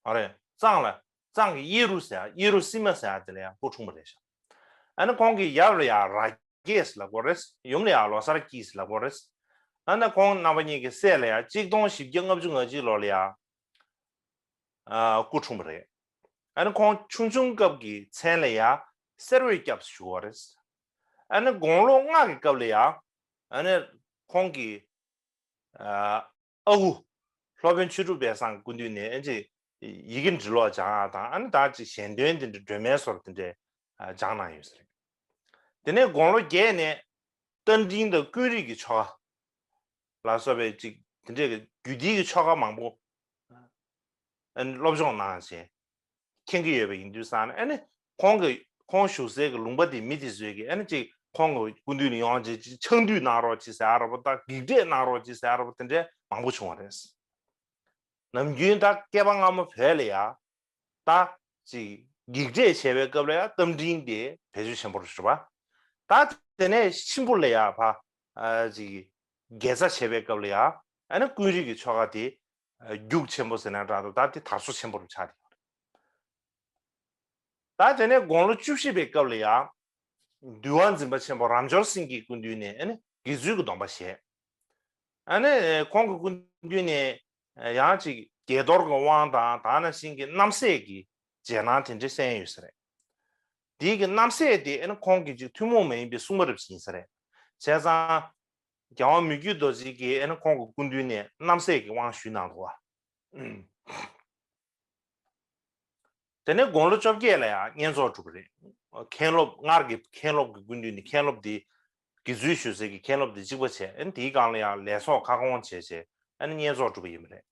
ཨ་རེད། གཙང་ལ། གཙང་གི་གཡས་རུ་ཟེར་ཡ་གཡས་རུ་སི་མ་ཟེར་ཡ་དེ་ལ་ཡང་སྐུ་འཁྲུངས་པ་རེད་ཤག་ཨ་ནི་ཁོང་གི་ཡབ་ལ་ཡང་ར་སྐྱེས་ལབ་དགོས་རེད། ཡུམ་ལ་ཡང་ལོ་སར་སྐྱིས་ལབ་དགོས་རེད། ཨ་ནི་ཁོང་རྣམ་པ་གཉིས་ཀྱི་སྲས་ལ་ཡང་གཅིག་སྟོང་བཞི་བརྒྱ་ལྔ་བཅུ་ང་གཅིག་ལོ་ལ་ཡང་ཨ་སྐུ་འཁྲུངས་པ་རེད། ཨ་ནི་ཁོང་ཆུང་ཆུང་སྐབས་ཀྱི་མཚན་ལ་ཡང་གསེར་འོད་སྐྱབས་སུ་ཞུ་བ་རེད། ཨ་ནི་དགུང་ལོ་ལྔ་གི་སྐབས་ལ་ཡང་ཨ་ནི་ཁོང་གི་ཨ་ཨ་ཁུ་སློབ་དཔོན་ཆོས་གྲུབ་པའི་སང་སྐུ་མདུན་ནས་ཨེ་ཅེ་ཡི་གེ་འབྲི་ཀློག་སྦྱང་ཡག་དང་ཨ་ནི་ད་ཅིག་ཞལ་འདོན་དེ་འདྲ་སྒྲོལ་མའི་སོར་དེ་འདྲ་སྦྱངས་གནང་ཡོད་ས་རེད། དེ་ནས་དགུང་ལོ་བརྒྱད་ནས་རྟ་མགྲིན་དང་ཀུན་རིག་གི་ཆོ་ག་ལ་སོགས་པའི་ཅིག་དེ་འདྲའི་རྒྱུད་སྡེའི་གི་ཆོ་ག་མང་པོ་ཨ་ནི་སློབ་སྦྱོང་གནང་བྱས། མཁྱེན་གྱི་ཡོད་པ་ཡིན་དུས་ཙང་ནས་ཨ་ནི་ཁོང་གི་ཁོང་བཞུགས་སའི་གི་ལུང་པ་དེ་མི་དེ་ཚོས་གི་ཨ་ནི་ཅིག་ཁོང་གི་སྐུ་མདུན་ལ་ཡོང་བྱས་ཅིག་ཕྱག་འདུད་གནང་རོགས་ཅིག་ཟེར་ཡག་འདྲ་པོ་དང་བགེགས་བསྐྲད་གནང་རོགས་ཅིག་ཟེར་ཡག་འདྲ་པོ་དེ་འདྲའི་མང་པོ་བྱུང་བ་རེད། ནམ་རྒྱུན་ད་བསྐལ་པ་སྔ་མོ་བོད་ལ་ཡ་ད་ཅིག་བགེགས་བསྐྲད་བྱས་པའི་སྐབས་ལ་ཡ་རྟ་མགྲིན་དེ་བེད་སྤྱོད་ཆེན་པོ་རེད་པ། ད་དེ་ནས་གཤིན་པོ་ལ་ཡ་ཕ་ཅིག་དགེ་རྩ་བྱས་པའི་སྐབས་ལ་ཡ་ཨ་ནི་ཀུན་རིག་གི་ཆོ་ག་དེ་རྒྱུགས་ཆེན་པོ་ཟེར་ན་འདྲ་འདུག་ད་དེ་དར་སོ་ཆེན་པོ་རུ་ཆགས་ཏེ་ཡོད་རེད། ད་དེ་ནས་དགུང་ལོ་བཅུ་བཞི་པའི་སྐབས་ལ་ཡང་འདུལ་བ་འཛིན་པ་ཆེན་པོ་རབ་འབྱོར་སེང་གེའི་སྐུ་མདུན་ནས་ཨ་ནི་དགེ་ཚུལ་གྱི་སྡོམ་པ་བཞེས། ཨ་ནི་ཁོང་གི་སྐུ་མདུན་ནས་ཡང་ཅིག་ དགྱེས་རྡོར་གྱི་དབང་དང་ད་ནང་བཞིན་གྱི་རྣམ་སྲས་ཀྱི་རྗེས་གནང་དེ་འདྲ་གསན་ཡོད་ས་རེད། དེའི་གི་རྣམ་སྲས་དེ་ཨ་ནི་ཁོང་གི་ཅིག་ཐུན་མོང་མ་ཡིན་པའི་སྲུང་མ་རབ་ཅིག་ཡིན་ས་རེད། བྱས་ཙང་རྒྱལ་དབང་མི་བསྐྱོད་རྡོ་རྗེ་གིས་ཨ་ནི་ཁོང་གི་སྐུ་མདུན་ནས་རྣམ་སྲས་ཀྱི་དབང་ཞུས་གནང་འདུག་བ། དེ་ནས་དགུང་ལོ་བཅོ་བརྒྱད་ལ་ཡང་བསྙེན་རྫོགས་གྲུབ་པ་རེད། མཁན་སློབ་སྔར་གྱི་མཁན་སློབ་ཀྱི་སྐུ་མདུན་ནས་མཁན་སློབ་དེ་དགེ་ཚུལ་ཞུ་སའི་གི་མཁན་སློབ་དེ་གཅིག་པ་བྱས། ཨ་ནི་དེའི་སྒང་ལ་ཡང་ལས་ཚོགས་ཁ་སྐོང་བྱས་བྱས་ཨ་ནི་བསྙེན་རྫོགས་གྲུབ་པ་ཡིན་པ་རེད།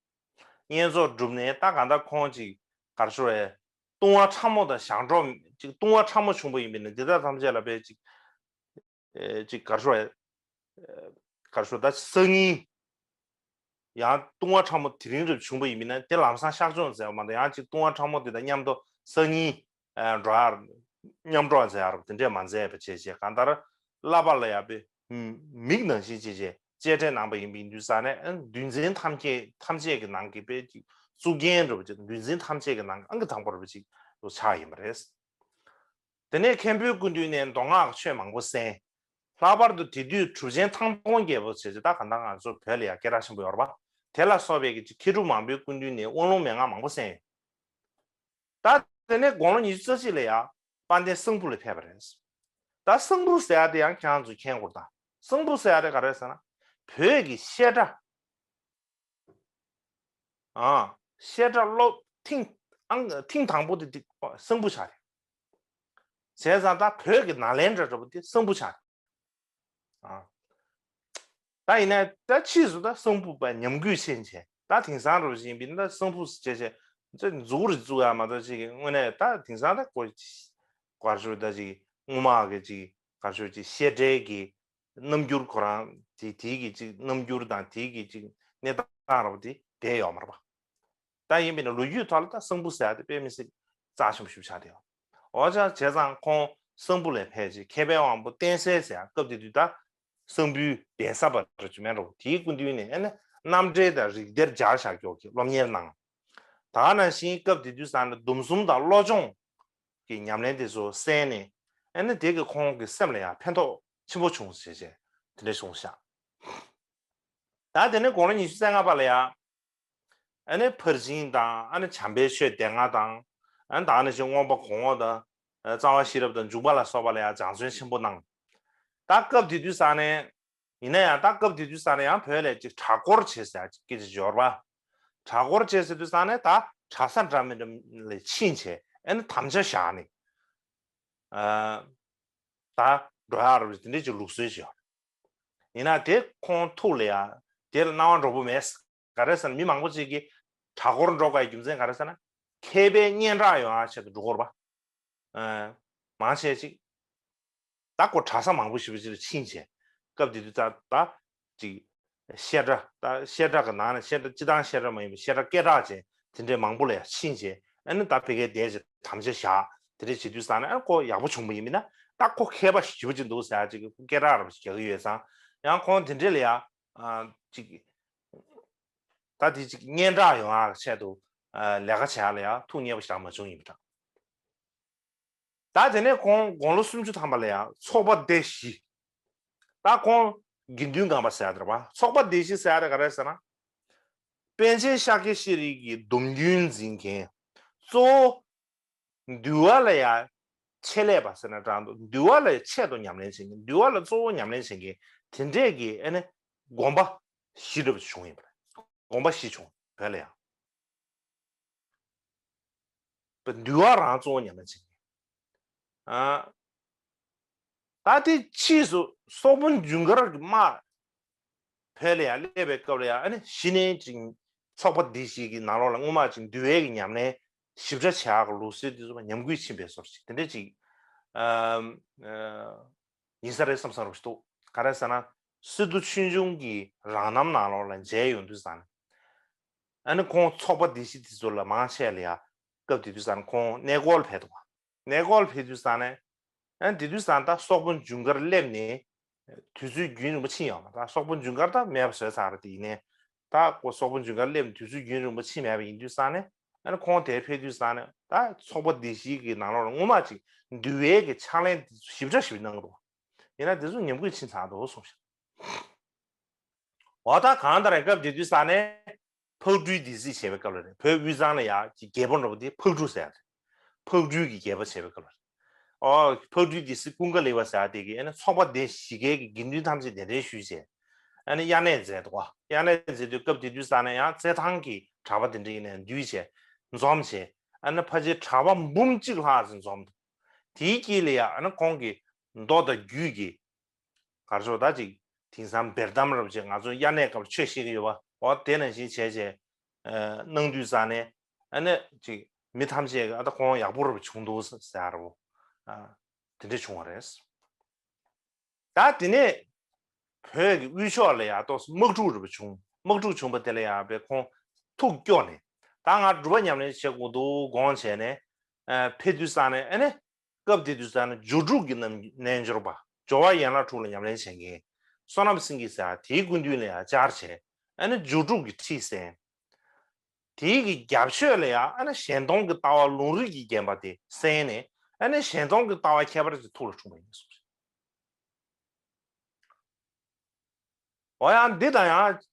བསྙེན་རྫོགས་གྲུབ་ནས་ད་གང་ལྟར་ཁོང་ཅིག་གར་ཤོར་བའི་ལྟུང་བ་ཕྲ་མོ་དང་ཞང་གྲོགས་ཅིག་ལྟུང་བ་ཕྲ་མོ་བྱུང་པ་ཡིན་པས་ན་འདི་དག་ཐམས་ཅད་ལ་དཔེ་ཅིག་ཨེ་ཅིག་གར་ཤོར་བའི་གར་ཤོར་ད་སང་ཉིན་ཡང་ལྟུང་བ་ཕྲ་མོ་དེ་རིང་རབ་བྱུང་པ་ཡིན་པས་ན་དེ་ལམ་སང་གཤགས་ཆོག་ཟེར་བ་མ་གཏོགས་ཡང་ཅིག་ལྟུང་བ་ཕྲ་མོ་དེ་དང་མཉམ་དུ་སང་ཉིན་ཨ་འགྲོ་ཡར་མཉམ་འགྲོ་ཟེར་ཡར་དེ་འདྲས་མ་མཛད་པ་བྱས་བྱས་གང་ལྟར་བསླབ་པ་ལ་ཡང་དཔེ་མིག་ནང་བཞིན་བྱས་བྱས་གཅེས་སྤྲས་གནང་པ་ཡིན་པ་ཡིན་དུས་ཙང་ནས་ཨ་འདུལ་འཛིན་ཐམས་ཅད་ཐམས་ཅད་ཀྱི་ནང་གི་དཔེ་ཅིག་གཙུག་རྒྱན་འདྲ་བ་ཅིག་འདུལ་འཛིན་ཐམས་ཅད་ཀྱི་ནང་གི་ཨང་ཀི་དང་པོ་འདྲ་བ་ཅིག་ཆགས་ཡིན་པ་རེད། དེ་ནས་མཁན་པོའི་སྐུ་མདུན་ནས་མདོ་སྔགས་ཆོས་མང་པོ་གསན། ལྷག་པར་དུ་དེ་དུས་གྲུབ་ཆེན་ཐང་སྟོང་རྒྱལ་པོ་ཟེར་ཅིག་ད་གང་ལྟར་ང་ཚོ་བོད་ལ་ཡང་སྐད་གྲགས་ཆེན་པོ་ཡོད་རེད་པ། དེ་ལ་སོགས་པའི་གི་ཅིག་མཁས་གྲུབ་མང་པོའི་སྐུ་མདུན་ནས་དབང་ལུང་མན་ངག་མང་པོ་གསན་ཡོད། ད་དེ་ནས་དགུང་ལོ་ཉི་ཤུ་རྩ་གཅིག་ལ་ཡང་དཔལ་ལྡན་གསང་ཕུ་ལ་ཕེབས་པ་རེད། ད་གསང་ཕུ་ཟེར་ཡ་དེ་ཡང་ཁྱེད་རང་ཚོས་མཁྱེན་དགོས་རེད་ད། གསང་ཕུ་ཟེར་ཡ་དེ་ག་རེ་ཟེར་ན་བོད་ཀྱི་བཤད་གྲྭ། ཨ། བཤད་གྲྭ་སློབ་ཐེངས་ཨང་ཐེངས་དང་པོ་དེ་དེ་གསང་ཕུ་ཆགས་རེད། བྱས་ཙང་ད་བོད་ཀྱི་ནཱ་ལེནྡྲ་འདྲ་པོ་དེ་གསང་ཕུ་ཆགས་རེད། ཨ། ད་ཡིན་ན་ད་ཕྱིས་སུ་ད་གསང་ཕུ་པ་ཉམས་རྒུད་ཕྱིན་བྱས་ད་དེང་སང་འདྲ་པོ་ཞིག་ཡིན་པས་ན་ད་གསང་ཕུ་ཟེར་བྱས་བྱས་མཛུབ་གུ་རེ་བཙུགས་ཡ་མ་གཏོགས་ཅིག་གི་དངོས་གནས་ད་དེང་སང་ད་ཀོ་གར་ཤོར་ད་ཅིག་སྔོན་མ་གི་ཅིག་གར་ཤོར་ཅིག་བཤད་གྲྭའི་གི་རྣམ་འགྱུར་ཁོ་རང་དེ་དེའི་གི་ཅིག་རྣམ་འགྱུར་དང་དེའི་གི་ཅིག་གནས་སྟངས་ར་བ་དེ་བསྡད་ཡོད་མ་རེད་པ། ད་ཡིན་པས་ན་ལོ་རྒྱུས་ཐོག་ལ་ད་གསང་ཕུ་ཟེར་ཡ་དེ་དཔེ་མི་སྲིད་རྩ་ཆེན་པོ་ཞིག་ཆགས་བསྡད་ཡོད། འོ་ཅག་བྱས་ཙང་ཁོང་གསང་ཕུ་ལ་ཕེབས་རྗེས་མཁས་པའི་དབང་པོ་བསྟན་སྲས་ཟེར་ཡ་སྐབས་དེ་དུས་ད་གསང་ཕུའི་གདན་ས་པ་རེད་ཅུ་མེན་རོ་དེའི་སྐུ་མདུན་ནས་ཨ་ནི་རྣམ་འགྲེལ་དང་རིགས་གཏེར་སྦྱར་བཞག་ཀྱོག་གི་སློབ་གཉེར་གནང་། ད་ནང་བཞིན་སྐབས་དེ་དུས་ཙང་ནས་སྡོམ་གསུམ་དང་བློ་སྦྱོང་གི་ཉམས་ལེན་དེ་ཚོ་གསན་ནས་ཨ་ནི་དེ་གི་ཁོང་གི་སེམས་ལ་ཡང་ཕན་ཐོགས་ཆེན་པོ་བྱུང་ཟེར་བྱས་དེ་འདྲ་བྱུང་ཤག་ད་དེ་ནས་དགུང་ལོ་ཉི་ཤུ་རྩ་ལྔ་པ་ལ་ཡང་ཨ་ནི་ཕར་ཕྱིན་དང་ཨ་ནི་བྱམས་པའི་ཆོས་སྡེ་ལྔ་དང་ཨ་ནི་ད་ནང་བཞིན་མངོན་པ་གོང་འོག་དང་རྩ་བ་ཤེས་རབ་དང་འཇུག་པ་ལ་སོགས་པ་ལ་ཡང་སྦྱང་བརྩོན་ཆེན་པོ་གནང་། ད་སྐབས་དེ་དུས་ཙང་ནས་ཡིན་ན་ཡང་ད་སྐབས་དེ་དུས་ཙང་ནས་ཡང་བོད་ལ་ཅིག་གྲྭ་སྐོར་བྱེད་ཟེར་ཡ་ཅིག་སྐད་ཆ་འབྱོར་བ། གྲྭ་སྐོར་བྱེད་ཟེར་དུས་ཙང་ནས་ད་གྲྭ་ས་འདྲ་མི་འདྲ་ལ་ཕྱིན་བྱས་ཨ་ནི་དམ་བཅའ་བཞག་ནས་ཨ་ད་འགྲོ་ཡག་རེད་དེ་འདྲས་ཀྱི་ལུགས་སྲོལ་ཅིག་ཡོད། ཡིན་ན་དེ་ཁོང་ཐུགས་ལ་ཡ་དེ་ལ་སྣང་བ་འགྲོ་པོ་མེད། ག་རེ་ཟེར་ན་མི་མང་པོ་ཅིག་གིས་གྲྭ་སྐོར་འགྲོ་དགོས་རྒྱུ་མཚན་ག་རེ་ཟེར་ན་མཁས་པའི་སྙན་གྲགས་ཡོང་ཡག་ཆེད་དུ་འགྲོ་གི་རེད་པ། ཨ་མང་ཆེ་ཅིག་ད་ཁོ་གྲྭ་ས་མང་པོ་ཞེ་པོ་ཅིག་ལ་ཕྱིན་བྱས་སྐབས་དེ་དུས་ད་ད་ཅིག་བཤད་གྲྭ་ད་བཤད་གྲྭ་གི་ནང་ནས་བཤད་གྲྭ་སྤྱི་བཏང་བཤད་གྲྭ་མ་ཡིན་པའི་བཤད་གྲྭ་སྐད་གྲགས་ཅན་དེ་འདྲའི་མང་པོ་ལ་ཡང་ཕྱིན་བྱས་ཨ་ནི་ད་ཕ་གིར་བསྡད་བྱས་དམ་བཅའ་བཞག་དེ་འདྲ་བྱེད་དུས་ཙང་ནས་ཨ་ཁོ་ཡག་པོ་བྱུང་པ་ཡིན་མིན་ན་ད་ཁོ་མཁས་པ་ཞེ་པོ་ཅིག་འདུག་ཟེར་ཡག་ཅིག་སྐད་གྲགས་ར་བ་ཞིག་རྒྱག་གི་ཡོད་ཙང་ཡང་ཁོང་དེ་འདྲ་ལ་ཡང་ཅིག་ད་དེ་ཅིག་སྙན་གྲགས་ཡོང་ཡག་ཆེད་དུ་ལས་ཀ་བྱེད་ཡག་ལ་ཡང་ཐུགས་མཉེས་པོ་ཞེ་དྲག་མ་བྱུང་ཡིན་པ་འདྲ། ད་དེ་ནས་ཁོང་དགུང་ལོ་སུམ་ཅུ་ཐམ་པ་ལ་ཡང་ཚོགས་པ་སྡེ་བཞི། ད་ཁོང་དགེ་འདུན་སྒང་པ་ཟེར་ཡ་དེ་རེད་པ། ཚོགས་པ་སྡེ་བཞི་ཟེར་ཡ་དེ་ག་རེ་ཟེར་ན། པཎ་ཆེན་ཤཱཀྱ་ཤྲཱི་གི་སྡོམ་རྒྱུན་འཛིན་མཁན། གཙོ་བོ་འདུལ་བ་ལ་ཡང་ཆེད་ལས་པ་ཟེར་ན་འདྲ་འདུག་འདུལ་བ་ལ་ཆེད་དུ་ཉམས་ལེན་བྱེད་མཁན་འདུལ་བ་ལ་གཙོ་བོ་ཉམས་ལེན་བྱེད་མཁན་དེ་འདྲས་ཀྱི་ཨ་ནི་དགོན་པ་བཞི་འདྲ་པོ་བྱུང་ཡིན་པ་རེད། དགོན་པ་བཞི་བྱུང་བོད་ལ་ཡང་། འདུལ་བ་རང་གཙོ་བོ་ཉམས་ལེན་བྱེད་མཁན། ཨ། ད་དེ་ཕྱིས་སུ་སོག་པོ་ཇུན་གར་གྱི་དམག་བོད་ལ་ཡང་སླེབས་པའི་སྐབས་ལ་ཡང་ཨ་ནི་གཞི་ནས་ཅིག་ཚོགས་པ་འདི་ཞིག་གི་ནང་ལོགས་ལ་སྔོན་མ་ཅིག་འདུལ་བའི་གི་ཉམས་ལེན་ཞིབ་ཕྲ་བྱེད་ཡག་གི་ལུགས་སྲོལ་དེ་ཚོ་ཉམས་རྒུད་ཕྱིན་པའི་བཟོ་འདྲ་ཅིག་དེ་འདྲ་ཅིག་ཨ་ཨ་ཡིན་ས་རེད་བསམ་བསམ་རོགས་ཞིག་འདུག་ག་རེ་ཟེར་ན་སི་ཏུ་ཆོས་འབྱུང་གི་རང་རྣམ་ནང་ལོགས་ལ་མཇལ་ཡོང་དུས་ཙང་ནས། ཨ་ནི་ཁོང་ཚོགས་པ་སྡེ་བཞི་དེ་ཚོ་ལ་མང་ཆེ་ལ་ཡ་སྐབས་དེ་དུས་ཙང་ཁོང་གནས་སྐོར་ཕེབས་འདུག་ག་གནས་སྐོར་ཕེབས་དུས་ཙང་ནས་ཨ་ནི་དེ་དུས་ཙང་ད་སོག་པོ་ཇུན་གར་སླེབས་ནས་དུས་ཚོད་རྒྱུན་རིང་པོ་ཕྱིན་ཡོད་མ་རེད། ད་སོག་པོ་ཇུན་གར་ད་མེད་པ་བཟོས་ཚར་རེད། དེ་ཡིན་ནའི་ད་ཁོ་སོག་པོ་ཇུན་གར་སླེབས་ནས་དུས་ཚོད་རྒྱུན་རིང་པོ་ཕྱིན་མེད་པ་ཡིན་དུས་ཙང་ནས་ཨ་ནི་ཁོང་དེར་ཕེབས་དུས་ཙང་ནས་ད་ཚོགས་པ་སྡེ་བཞི་གི་ནང་ལོགས་ལ་སྔོན་མ་ཅིག་འདུལ་བའི་གི་ཕྱག་ལེན་དེ་ཚོ་ཞིབ་ཕྲ་ཞིབ་གནང་གི་འདུག་ཡིན་ན་དེ་ཚོ་ཉམས་རྒུད་ཕྱིན་ཚར་འདུག་གསུངས་ཤག་འོ་ད་གང་ལྟར་སྐབས་དེ་དུས་ཙང་ནས་ ཕག་གྲུའི་སྡེ་སྲིད་བྱས་པའི་སྐབས་ལ་རེད། བོད་དབུས་གཙང་ལ་ཡ་ཅིག་རྒྱལ་པོ་འདྲ་པོ་དེ་ཕག་གྲུ་ཟེར་ཡ་རེད། ཕག་གྲུའི་གི་རྒྱལ་པོ་བྱས་པའི་སྐབས་ལ་རེད། ཨོ་ཕག་གྲུའི་སྡེ་སྲིད་ཀུན་དགའ་ལེགས་པ་ཟེར་ཡ་དེ་གི་ཨ་ནི་ཚོགས་པ་སྡེ་བཞི་ཀའི་གི་དགེ་འདུན་ཐམས་ཅད་གདན་འདྲེན་ཞུས་བྱས། ཨ་ནི་དབྱར་གནས་མཛད་འདུག་བ། དབྱར་གནས་མཛད་དུས་སྐབས་དེ་དུས་ཙ་ན་ཡང་རྩེད་ཐང་གི་གྲྭ་པ་དེ་འདྲ་ཡིན་ནའི་འདུས་བྱས་འཛོམས་བྱས། ཨ་ནི་ཕལ་ཆེར་གྲྭ་པ་འབུམ་གཅིག་ལྷག་ཙམ་འཛོམས་འདུག་དེའི་དཀྱིལ་ལ་ཡ་ཨ་ནི་ཁོང་གི་མདོ་དང་རྒྱུད་ཀྱི་གར་ཆོག་ད་ཅིག་དེང་སང་བེར་གཏམ་རབ་ཅིག་ང་ཚོ་དབྱར་གནས་སྐབས་ཆོས་བཤད་ཀྱི་ཡོད་པ། འོ་དེ་ནང་བཞིན་བྱས་བྱས་གནང་དུས་ཙ་ནས་ཨ་ནི་ཅིག་མི་ཐམས་ཅད་ཀྱི་ཨ་ད་ཁོང་ཡག་པོ་རབ་བྱུང་འདུག་ཟེར་ར་བོ། དེ་འདྲ་བྱུང་བ་རེད། ད་དེ་ནས་བོད་ཀྱི་དབུས་ཕྱོགས་ལ་ཡང་ཏོག་ཙམ་དམག་འཁྲུག་རེ་བྱུང་། དམག་འཁྲུག་བྱུང་བ་དེ་ལ་ཡང་བས་ཁོང་ཐུགས་སྐྱོ་ནས་ད་ང་སྒྲུབ་པ་ཉམས་ལེན་བྱེད་དགོས་འདུག་དགོངས་བྱས་ནས་ཕེབས་དུས་ཙ་ནས་ཨ་ནི་སྐབས་དེ་དུས་ཙ་ནས་སྦྱོར་དྲུག་གི་རྣལ་འབྱོར་པ་སྦྱོར་བ་ཡན་ལག་དྲུག་ལ་ཉམས་ལེན་བྱེད་མཁན་བསོད་ནམས་སེང་གེ་ཟེར་དེའི་སྐུ་མདུན་ལ་ཡང་བཅར་བྱས་ཨ་ནི་སྦྱོར་དྲུག་གི་ཁྲིད་གསན། དེའི་གི་རྒྱབ་ཤོད་ལ་ཡང་ཨ་ནི་གཞན་སྟོང་གི་ལྟ་བ་ལུང་རིགས་ཀྱིས་བརྒྱན་པ་དེ་གསན་ནས་ཨ་ནི་གཞན་སྟོང་གི་ལྟ་བ་ཁྱད་པར་ཅན་ཐུགས་ལ་འཁྲུངས་པ་ཡིན་གསུངས། འོ་ཡང་འདི་དང་ཡང་རྒྱལ་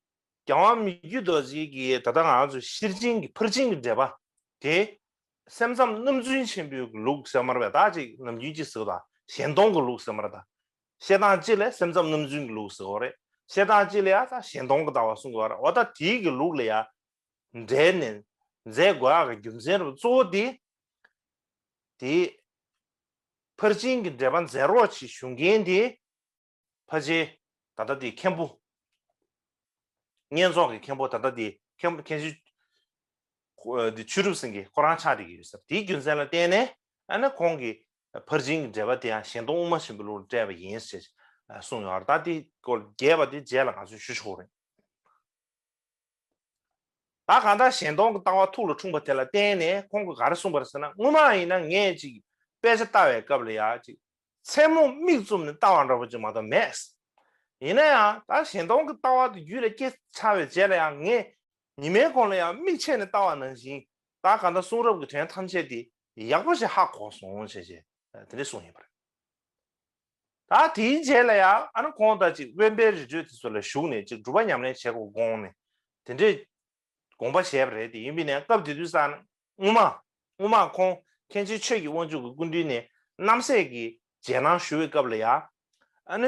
དབང་མི་བསྐྱོད་རྡོ་རྗེ་གིས་ད་ལྟ་ང་ཚོ་ཤེར་ཕྱིན་གྱི་ཕར་ཕྱིན་གྱི་འགྲེལ་པ་དེ་སེམས་ཙམ་རྣམ་རྫུན་ཆེན་པོའི་ལུགས་ཟེར་མ་རེད་པས། ད་ཅིག་ནམ་རྒྱུན་ཅིག་ཟེར་བ་དང་གཞན་སྟོང་གི་ལུགས་ཟེར་མ་རེད། ད་བཤད་སྟངས་གཅིག་ལ་སེམས་ཙམ་རྣམ་རྫུན་གྱི་ལུགས་ཟེར་བ་རེད། བཤད་སྟངས་གཅིག་ལ་ཡང་ད་གཞན་སྟོང་གི་ལྟ་བ་གསུང་དགོས་པ་རེད། འོ་ད་དེའི་གི་ལུགས་ལ་ཡང་འགྲེལ་ནས་མཛད་དགོས་ཡག་གི་རྒྱུ་མཚན་རུ་གཙོ་བོ་དེ། དེ་ཕར་ཕྱིན་གྱི་འགྲེལ་པ་མཛད་རོགས་ཅིག་ཞུ་མཁན་དེ་ཕལ་ཆེར་ད་ལྟ་དེ་མཁན་པོ། བསྙེན་རྫོགས་ཀྱི་མཁན་པོ་ད་ལྟ་དེ་མཁན་མཁན་ཆེན་ཁོ་དེ་ཆོས་གྲུབ་སེང་གེ་ཁོ་རང་ཆགས་བསྡད་ཀྱི་ཡོད་ཟེར། དེའི་རྒྱུ་མཚན་ལ་བརྟེན་ནས་ཨ་ནི་ཁོང་གིས་ཕར་ཕྱིན་གྱི་འགྲེལ་པ་དེ་ཡང་གཞན་སྟོང་དབུ་མ་ཆེན་པོའི་ལུགས་ལ་བཀྲལ་བ་ཡིན་ཞེས་གསུངས་ཡོད་རེད། ད་དེ་སྐོར་རྒྱས་པ་དེ་རྗེས་ལ་ང་ཚོས་ཞུ་ཆོག་རེད། ད་གང་ལྟར་གཞན་སྟོང་གི་ལྟ་བ་ཐུགས་ལ་འཁྲུངས་པ་དེ་ལ་བརྟེན་ནས་ཁོང་གིས་ག་རེ་གསུངས་པ་རེད་ཟེར་ན། སྔོན་མ་ཡིན་ན་ངས་ཅིག་དཔེ་ཆ་ལྟ་བའི་སྐབས་ལ་ཡ་ཅིག་མཚན་མོ་མིག་བཙུམ་ནས་ལྟ་བ་འདྲ་པོ་ཅིག་མ་གཏོགས་མེད། ཡིན་ན་ཡང་ད་གཞན་སྟོང་གི་ལྟ་བ་དེ་རྒྱུད་ལ་སྐྱེས་ཚར་བའི་རྗེས་ལ་ཡང་ངས་ཉི་མའི་གུང་ལ་ཡང་མིག་ཕྱེས་ནས་ལྟ་བ་ནང་བཞིན་ད་གང་ལྟར་གསུང་རབ་ཀྱི་དོན་ཐམས་ཅད་དེ་ཡག་པོ་ཞིག་ཧ་གོ་སོང་ཞེས་བྱས་དེ་འདྲ་གསུངས་ཡོད་པ་རེད། ད་དེའི་རྗེས་ལ་ཡང་ཨ་ནི་ཁོང་ད་ཅིག་དབེན་པའི་རི་ཁྲོད་དེ་ཚོ་ལ་བཞུགས་ནས་ཅིག་སྒྲུབ་པ་ཉམས་ལེན་བྱེད་དགོས་དགོངས་ནས་དེ་འདྲའི་དགོངས་པ་བཞེས་པ་རེད། དེ་ཡིན་པས་ན་སྐབས་དེ་དུས་ཙང་སྔོན་མ་སྔོན་མ་ཁོང་མཁན་ཆེན་ཆོས་ཀྱི་དབང་ཕྱུག་གི་སྐུ་མདུན་ནས་རྣམ་སྲས་ཀྱི་རྗེས་གནང་ཞུ་བའི་སྐབས་ལ་ཡང་ཨ་ནི་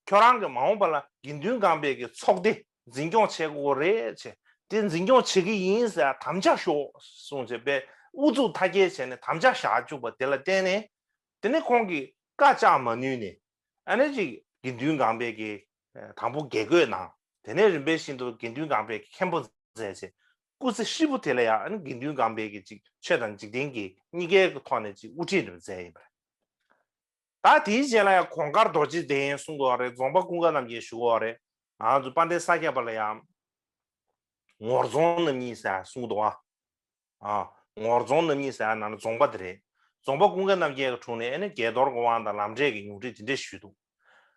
ཁྱོད་རང་གི་མ་འོངས་པ་ལ་དགེ་འདུན་སྒང་པའི་གི་ཚོགས་སྡེ་འཛིན་སྐྱོང་བྱེད་དགོས་རེད་ཅེས་དེ་འཛིན་སྐྱོང་བྱེད་ཀྱི་ཡིན་ཟེར་དམ་བཅའ་ཤོག་གསུངས་བྱས་པས་ཨུ་ཚུགས་མཐའ་སྐྱེལ་བྱས་ནས་དམ་བཅའ་བཞག་བཅུག་པ་དེ་ལ་བརྟེན་ནས་དེ་ནས་ཁོང་གིས་བཀའ་བཅག་མ་ནུས་ནས་ཨ་ནི་ཅིག་དགེ་འདུན་སྒང་པའི་གི་དང་པོ་དགེ་བསྐོས་གནང་། དེ་ནས་རིམ་པས་བཞིན་དུ་དགེ་འདུན་སྒང་པའི་མཁན་པོ་མཛད་ཅེས་སྐུ་ཚེ་ཧྲིལ་པོ་དེ་ལ་ཡང་ཨ་ནི་དགེ་འདུན་སྒང་པའི་གི་ཅིག་ཆོས་དང་འཇིག་རྟེན་གྱི་གཉིས་ཀའི་གི་ཐོག་ནས་ཅིག་དབུ་ཁྲིད་འདྲ་མཛད་ཡིན་པ་རེད། ད་དེའི་རྗེས་ལ་ཡང་གོང་དཀར་རྡོ་རྗེ་གདན་གསུང་གི་ཡོད་རེད། རྫོང་པ་ཀུན་དགའ་རྣམ་རྒྱལ་ཞུ་གི་ཡོད་རེད། ང་ཚོ་དཔལ་ལྡན་ས་སྐྱ་པ་ལ་ཡང་ངོར་རྫོང་རྣམ་གཉིས་ཟེར་གསུང་གི་འདུག་ཨ། ཨ། ངོར་རྫོང་རྣམ་གཉིས་ཟེར་ཡ་ནང་ན་རྫོང་པ་དེ་རེད། རྫོང་པ་ཀུན་དགའ་རྣམ་རྒྱལ་གྱི་དྲུང་ནས་ཨ་ནི་བརྒྱད་རྡོར་གྱི་དབང་དང་ལམ་འབྲས་ཀྱི་ཉུང་འཕྲི་དེ་འདྲས་ཞུས་འདུག་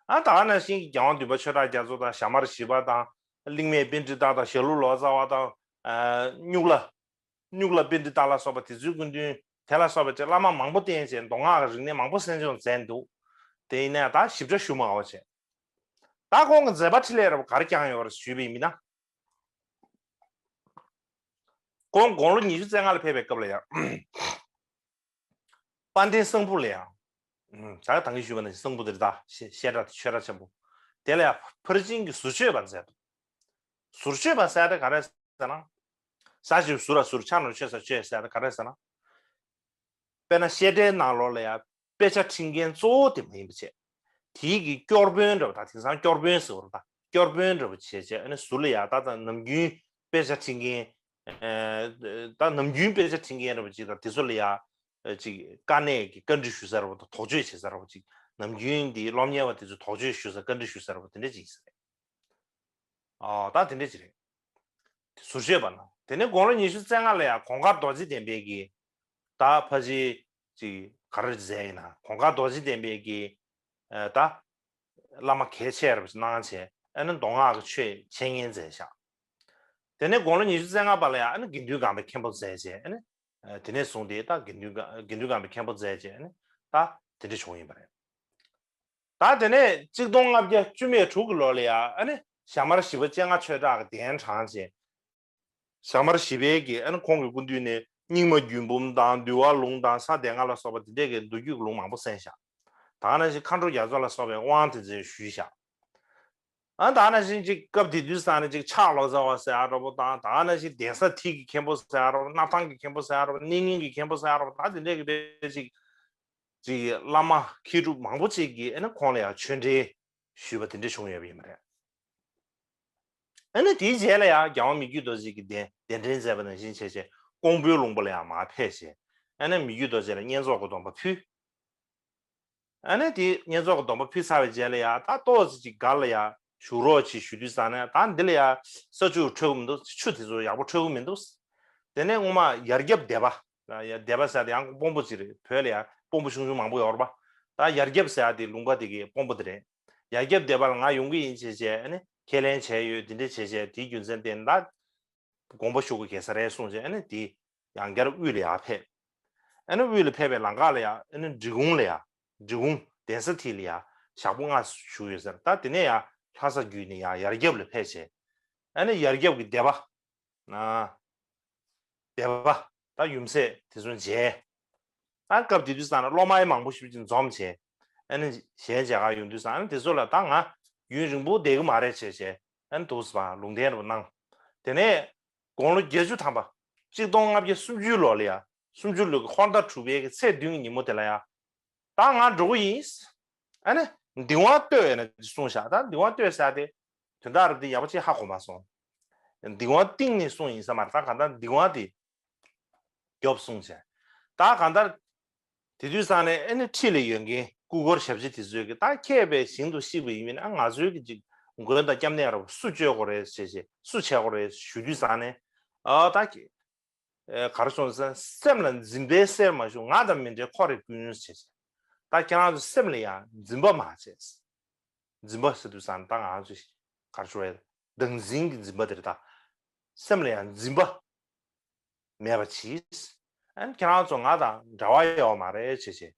ཨ་ད་ག་ནང་བཞིན་གྱི་རྒྱལ་དབང་བདུན་པ་ཆོས་གྲགས་རྒྱ་མཚོ་དང་ཞྭ་དམར་ཞི་བ་དང་གླིང་མེས་པཎྜི་ཏ་དང་ཞྭ་ལུ་ལོ་ཙཱ་བ་དང་ཨ་སྨྱུག་ལ་སྨྱུག་ལ་པཎྜི་ཏ་ལ་སོགས་པ་དེ་ཚོའི་སྐུ་མདུན་དེ་ལ་སོགས་པ་བཅས་བླ་མ་མང་པོ་བསྟེན་བྱས་མདོ་སྔགས་ཀྱི་རིག་གནས་མང་པོ་གསན་སྦྱོང་མཛད་འདུག་དེ་ཡིན་ནའི་ད་ཞིབ་ཕྲ་ཞུ་མ་དགོས་བྱས། ད་ཁོང་གི་མཛད་པ་འཕྲིན་ལས་རབ་ག་རེ་བསྐྱངས་ཡོད་རེད་ཞུས་པ་ཡིན་ན། ཁོང་དགུང་ལོ་ཉི་ཤུ་རྩ་ལྔ་ལ་ཕེབས་པའི་སྐབས་ལ་ཡང་། དཔལ་ལྡན་གསང་ཕུ་ལ་ཡང་། ད་ད་གིན་ཞུས་པ་ནང་བཞིན་གསང་ཕུ་དེ་རེད་ད། བཤད་གྲྭ་ཆོས་གྲྭ་ཆེན་པོ། དེ་ལ་ཡང་ཕར་ཕྱིན་གྱི་ཟུར་མཆོད་པ་མཛད་འདུག་ཟུར་མཆོད་པ་ཟེར་དེ་ག་རེ་ཟེར་ན། ཟ་ཞིག་ཟུར་ལ་ཟུར་ཕྱག་ན་མཆོད་ས་མཆོད་ཟེར་དེ་ག་རེ་ཟེར་ན། དཔེར་ན་བཤད་གྲྭའི་ནང་ལོགས་ལ་ཡང་དཔེ་ཆ་ཁྲིད་མཁན་གཙོ་བོ་དེ་མ་ཡིན་པ་བྱས། དེའི་གི་སྐྱོར་དཔོན་འདྲ་བ་དང་དེང་སང་སྐྱོར་དཔོན་ཟེར་བ་རེད་ད། སྐྱོར་དཔོན་འདྲ་བ་བྱས་བྱས་ཨ་ནི་ཟུར་ལ་ཡ་ད་ད་ནམ་རྒྱུན་དཔེ་ཆ་ཁྲིད་མཁན། ད་ནམ་རྒྱུན་དཔེ་ཆ་ཁྲིད་མཁན་འདྲ་བ་ཅིག་དང་དེ་ཚོ་ལ་ཡ་ཅིག་དཀའ་གནད་ཀྱི་བཀའ་འདྲི་ཞུ་ས་ར་བ་དང་དོགས་གཅོད་བྱེད་ས་ར་བ་ཅིག་ནམ་རྒྱུན་འདི་སློབ་གཉེར་བ་དེ་ཚོ་དོགས་གཅོད་ཞུ་ས་བཀའ་འདྲི་ཞུ་ས་ར་བ་དེ་འདྲ་ཅིག་ཡིན་ས་རེད། ཨ་ད་དེ་འདྲ་ཅིག་རེད། ཟུར་མཆོད་པ་ན་དེ་ནས་དགུང་ལོ་ཉི་ཤུ་རྩ་ལྔ་ལ་ཡང་གོང་དཀར་རྡོ་རྗེ་གདན་པའི་གི་ད་ཕ་ཅི་ཅིག་ག་རེ་མཛད་ཡིན་ན་གོང་དཀར་རྡོ་རྗེ་གདན་པའི་གི་ད་བླ་མ་གལ་ཆེ་རབ་གནང་བྱས་ཨ་ནི་མདོ་སྔགས་ཀྱི་ཆོས་འཆད་ཉན་མཛད་བཞག་དེ་ནས་དགུང་ལོ་ཉི་ཤུ་རྩ་ལྔ་པ་ལ་ཡང་ཨ་ནི་དགེ་འདུན་སྒང་པའི་མཁན་པོ་མཛད་བྱས་ཨ་ནི་དེ་ནས་བཟུང་སྟེ་ད་དགེ་འདུན་དགེ་འདུན་སྒང་པའི་མཁན་པོ་མཛད་བྱས་ཨ་ནི་ད་དེ་འདྲ་བྱུང་ཡིན་པ་རེད། ད་དེ་ནས་གཅིག་སྟོང་ལྔ་བརྒྱ་བཅུ་མེད་དྲུག་གི་ལོ་ལ་ཡང་ཨ་ནི་ཞྭ་དམར་ཞི་བ་སྤྱན་སྔ་ཆོས་གྲགས་ཀྱི་གདན་དྲངས་བྱས། ཞྭ་དམར་བཞི་པའི་གི་ཨ་ནི་ཁོང་གི་སྐུ་མདུན་ནས་རྙིང་མ་རྒྱུད་འབུམ་དང་འདུལ་བ་ལུང་དང་ས་སྡེ་ལྔ་ལ་སོགས་པ་དེ་འདྲས་ཀྱི་མདོ་རྒྱུད་ཀྱི་ལུང་མང་པོ་གསན་བཞག་ད་ག་ནང་བཞིན་མཁའ་འགྲོ་རྒྱ་མཚོ་ལ་སོགས་པའི་དབང་དེ་ཚོ་ཞུས་བཞག་ཨ་ད་ག་ནང་བཞིན་ཅིག་སྐབས་དེ་དུས་ས་ནས་ཅིག་ཕྱག་ལོ་ཙཱ་བ་ཟེར་ཡ་འདྲ་པོ་དང་ད་ག་ནང་བཞིན་གདན་ས་དེ་གི་མཁན་པོ་ཟེར་ཡ་འདྲ་པོ་སྣར་ཐང་གི་མཁན་པོ་ཟེར་ཡ་འདྲ་པོ་གནས་རྙིང་གི་མཁན་པོ་ཟེར་ཡ་འདྲ་པོ་ད་དེ་འདྲས་ཀྱི་དཔེ་ཅིག་ཅིག་བླ་མ་མཁས་གྲུབ་མང་པོ་ཅིག་གིས་ཨ་ནི་ཁོང་ལ་ཡང་ཆོས་འབྲེལ་ཞུས་པ་དེ་འདྲ་བྱུང་ཡོད་པ་ཡིན་པ་རེད། ཨ་ནི་དེའི་རྗེས་ལ་ཡང་རྒྱལ་དབང་མི་བསྐྱོད་རྡོ་རྗེ་གིས་གདན་གདན་འདྲེན་མཛད་པ་ནང་བཞིན་བྱས་བྱས་ཀོང་པོའི་ལུང་པ་ལ་ཡང་མར་ཕེབས་བྱས་ཨ་ནི་མི་བསྐྱོད་རྡོ་རྗེ་ལ་བསྙེན་རྫོགས་ཀྱི་སྡོམ་པ་ཕུལ། ཨ་ནི་དེ་བསྙེན་རྫོགས་ཀྱི་སྡོམ་པ་ཕུལ་ཚར་བའི་རྗེས་ལ་ཡང་ད་ཏོག་ཙམ་ཅིག་སྒར་ལ་ཡང་བཞུགས་རོགས་བྱེད་ཞུ་དུས་ཙང་ནས་ད་འདི་ལ་ཡང་ས་ཆུ་འཕྲོད་ཀྱི་མི་འདུག་ཆུ་དེ་ཚོ་ཡག་པོ་འཕྲོད་ཀྱི་མི་འདུག་དེ་ནས་སྔོན་མ་ཡར་རྒྱབ་སྡེ་པ། ཡ་སྡེ་པ་ཟེར་དེ་ཡང་དཔོན་པོ་ཅིག་རེད། བོད་ལ་ཡང་དཔོན་པོ་ཆུང་ཆུང་མང་པོ་ཡོད་རེད་པ། ད་ཡར་རྒྱབ་ཟེར་ཡ་དེ་ལུང་པ་དེ་གི་དཔོན་པོ་དེ་རེད། ཡར་རྒྱབ་སྡེ་པ་ལ་ང་ཡོང་གི་ཡིན་བྱས་བྱས་ཨ་ནི་ཁས་ལེན་བྱས་ཡོད་དེ་འདྲ་བྱས་བྱས་དེའི་རྒྱུ་མཚན་བརྟེན་ད་དགོངས་པ་ཞུ་དགོས་གལ་ས་རེད་གསུངས་བྱས་ཨ་ནི་དེ་ཡང་བསྐྱར་དབུས་ལ་ཡར་ཕེབས། ཨ་ནི་དབུས་ལ་ཕེབས་པའི་ལམ་ཁ་ལ་ཡང་ཨ་ནི་འབྲི་གུང་ལ་ཡང་འབྲི་གུང་གདན་ས་དེ་ལ་ཡང་ཞག་པོ་ལྔ་བཞུགས་ཡོད་ཟེར། ད་དེ་ནས་ཡང་ལྷ་ས་བརྒྱུད་ནས་ཡང་ཡར་རྒྱབ་ལ་ཕེབས་བྱས་ཨ་ནི་ཡར་རྒྱབ་ཀྱི་སྡེ་པ། ཨ། སྡེ་པ་ད་ཡུམ་སྲས་དེ་ཚོ་མཇལ། ཨ་སྐབས་དེ་དུས་ཙང་ནས་སློབ་མ་མང་པོ་ཞིག་ཅིག་འཛོམས་བྱས་ཨ་ནི་གཞས་མཇལ་གར་ཡོང་དུས་ཙང་ཨ་ནི་དེ་ཚོ་ལ་ད་ང་ཡུན་རིང་པོ་བསྡད་ཀྱི་མ་རེད་བྱས་བྱས་ཨ་ནི་འདུག་སེ་ལུང་བསྟན་རེ་གནང་། དེ་ནས་དགུང་ལོ་བརྒྱད་ཅུ་ཐམ་པ་གཅིག་སྟོང་ལྔ་བརྒྱ་སུམ་ཅུ་ལོ་ལ་ཡ་སུམ་ཅུ་ལོའི་ཧོར་ཟླ་དྲུག་པའི་གི་ཚེས་བདུན་གྱི་ཉིན་མོ་དེ་ལ་ཡ། ད་ང་འགྲོ་གི་ཡིན། ཨ་ནི་འདིང་བ་བསྟོད་ཡོད་ན་གསུངས་བཞག་ད་འདིང་བ་བསྟོད་ཟེར་ཡ་དེ་དོན་དག་རེད་དེ་ཡག་པོ་ཅིག་ཧ་གོ་མ་སོང་། འདིང་བ་བཏིང་ནས་གསུངས་ཡིན་ས་མ་རེད། ད་གང་ལྟར་འདིང་བ་དེ་རྒྱོབ་གསུངས་བྱས། ད་གང་ལྟར་དེ་དུས་ཙང་ནས་ཨ་ནི་འཁྲིས་ལ་ཡོད་མཁན་སྐུ་འཁོར་ཞབས་ཕྱི་དེ་ཚོས་ཀྱི་ད་མཁས་པའི་ཞིང་དུ་གཤེགས་པ་ཡིན་མིན་ཨ་ང་ཚོའི་གི་ཅིག་མགོན་དང་སྐྱབས་གནས་ར་སུ་བཅོལ་དགོས་རེད་ཟེར་བྱས་སུ་བྱེད་དགོས་རེད་ཞུ་དུས་ཙང་ནས་ཨ་ད་ག་རེ་སོང་ཟེར་སེམས་ལ་འཛིན་པའི་སེལ་མ་ཞུ་ང་དང་མི་འབྲལ་ཁོ་རེ་ཀུན་ཟེར་བྱས། ད་ཁྱེད་རང་ཚོ་སེམས་ལ་ཡང་འཛིན་པ་མ་བྱས། འཛིན་པ་ཟེར་དུས་ཙང་ད་ང་ཚོ་ག་རེ་ཞུ་བའི་བདག་འཛིན་གྱི་འཛིན་པ་དེ་རེད་ད། སེམས་ལ་ཡང་འཛིན་པ་མེད་པ་གྱིས། ཨ་ནི་ཁྱེད་རང་ཚོ་ང་དང་འབྲེལ་བ་ཡོད་མ་རེད་བྱས་བྱས།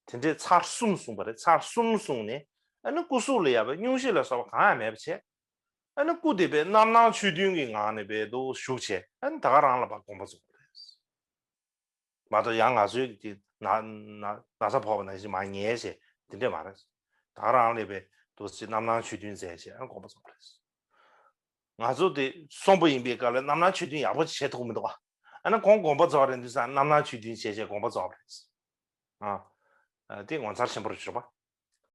དེ་འདྲས་ཚར་གསུམ་གསུངས་པ་རེད། ཚར་གསུམ་གསུངས་ནས་ཨ་ནི་སྐུ་གཟུགས་ལ་ཡ་བའི་སྙུང་གཞི་ལ་སོགས་པ་གང་ཡང་མེད་པ་བྱས། ཨ་ནི་སྐུ་དེ་བས་རྣམ་སྣང་ཆོས་བདུན་གྱི་ངང་ནས་བས་འདུག་བཞུགས་བྱས་ཨ་ནི་ད་ག་རང་ལ་ཕར་དགོངས་པ་རྫོགས་པ་རེད། མ་གཏོགས་ཡང་ང་ཚོའི་གི་ན་ན་ན་ཚ་ཕོག་པ་ནང་བཞིན་མར་ཉལ་བྱས་དེ་འདྲས་མ་རེད། ད་ག་རང་ལས་པའི་འདུག་སེ་རྣམ་སྣང་ཆོས་བདུན་མཛད་བྱས་ཨ་ནི་དགོངས་པ་རྫོགས་པ་རེད། ང་ཚོ་དེ་གསོན་པོ་ཡིན་པའི་སྐབས་ལ་རྣམ་སྣང་ཆོས་བདུན་ཡག་པོ་བྱེད་ཐུབ་ཀྱི་མི་འདུག་ཨ། ཨ་ནི་ཁོང་དགོངས་པ་རྫོགས་རན་དུས་ཙང་རྣམ་སྣང་ཆོས་བདུན་བྱས་བྱས་དགོངས་པ་རྫོགས་པ་རེད། ཨ། དེ་ངོ་མཚར་ཆེན་པོ་རེད་ཞུ་བ།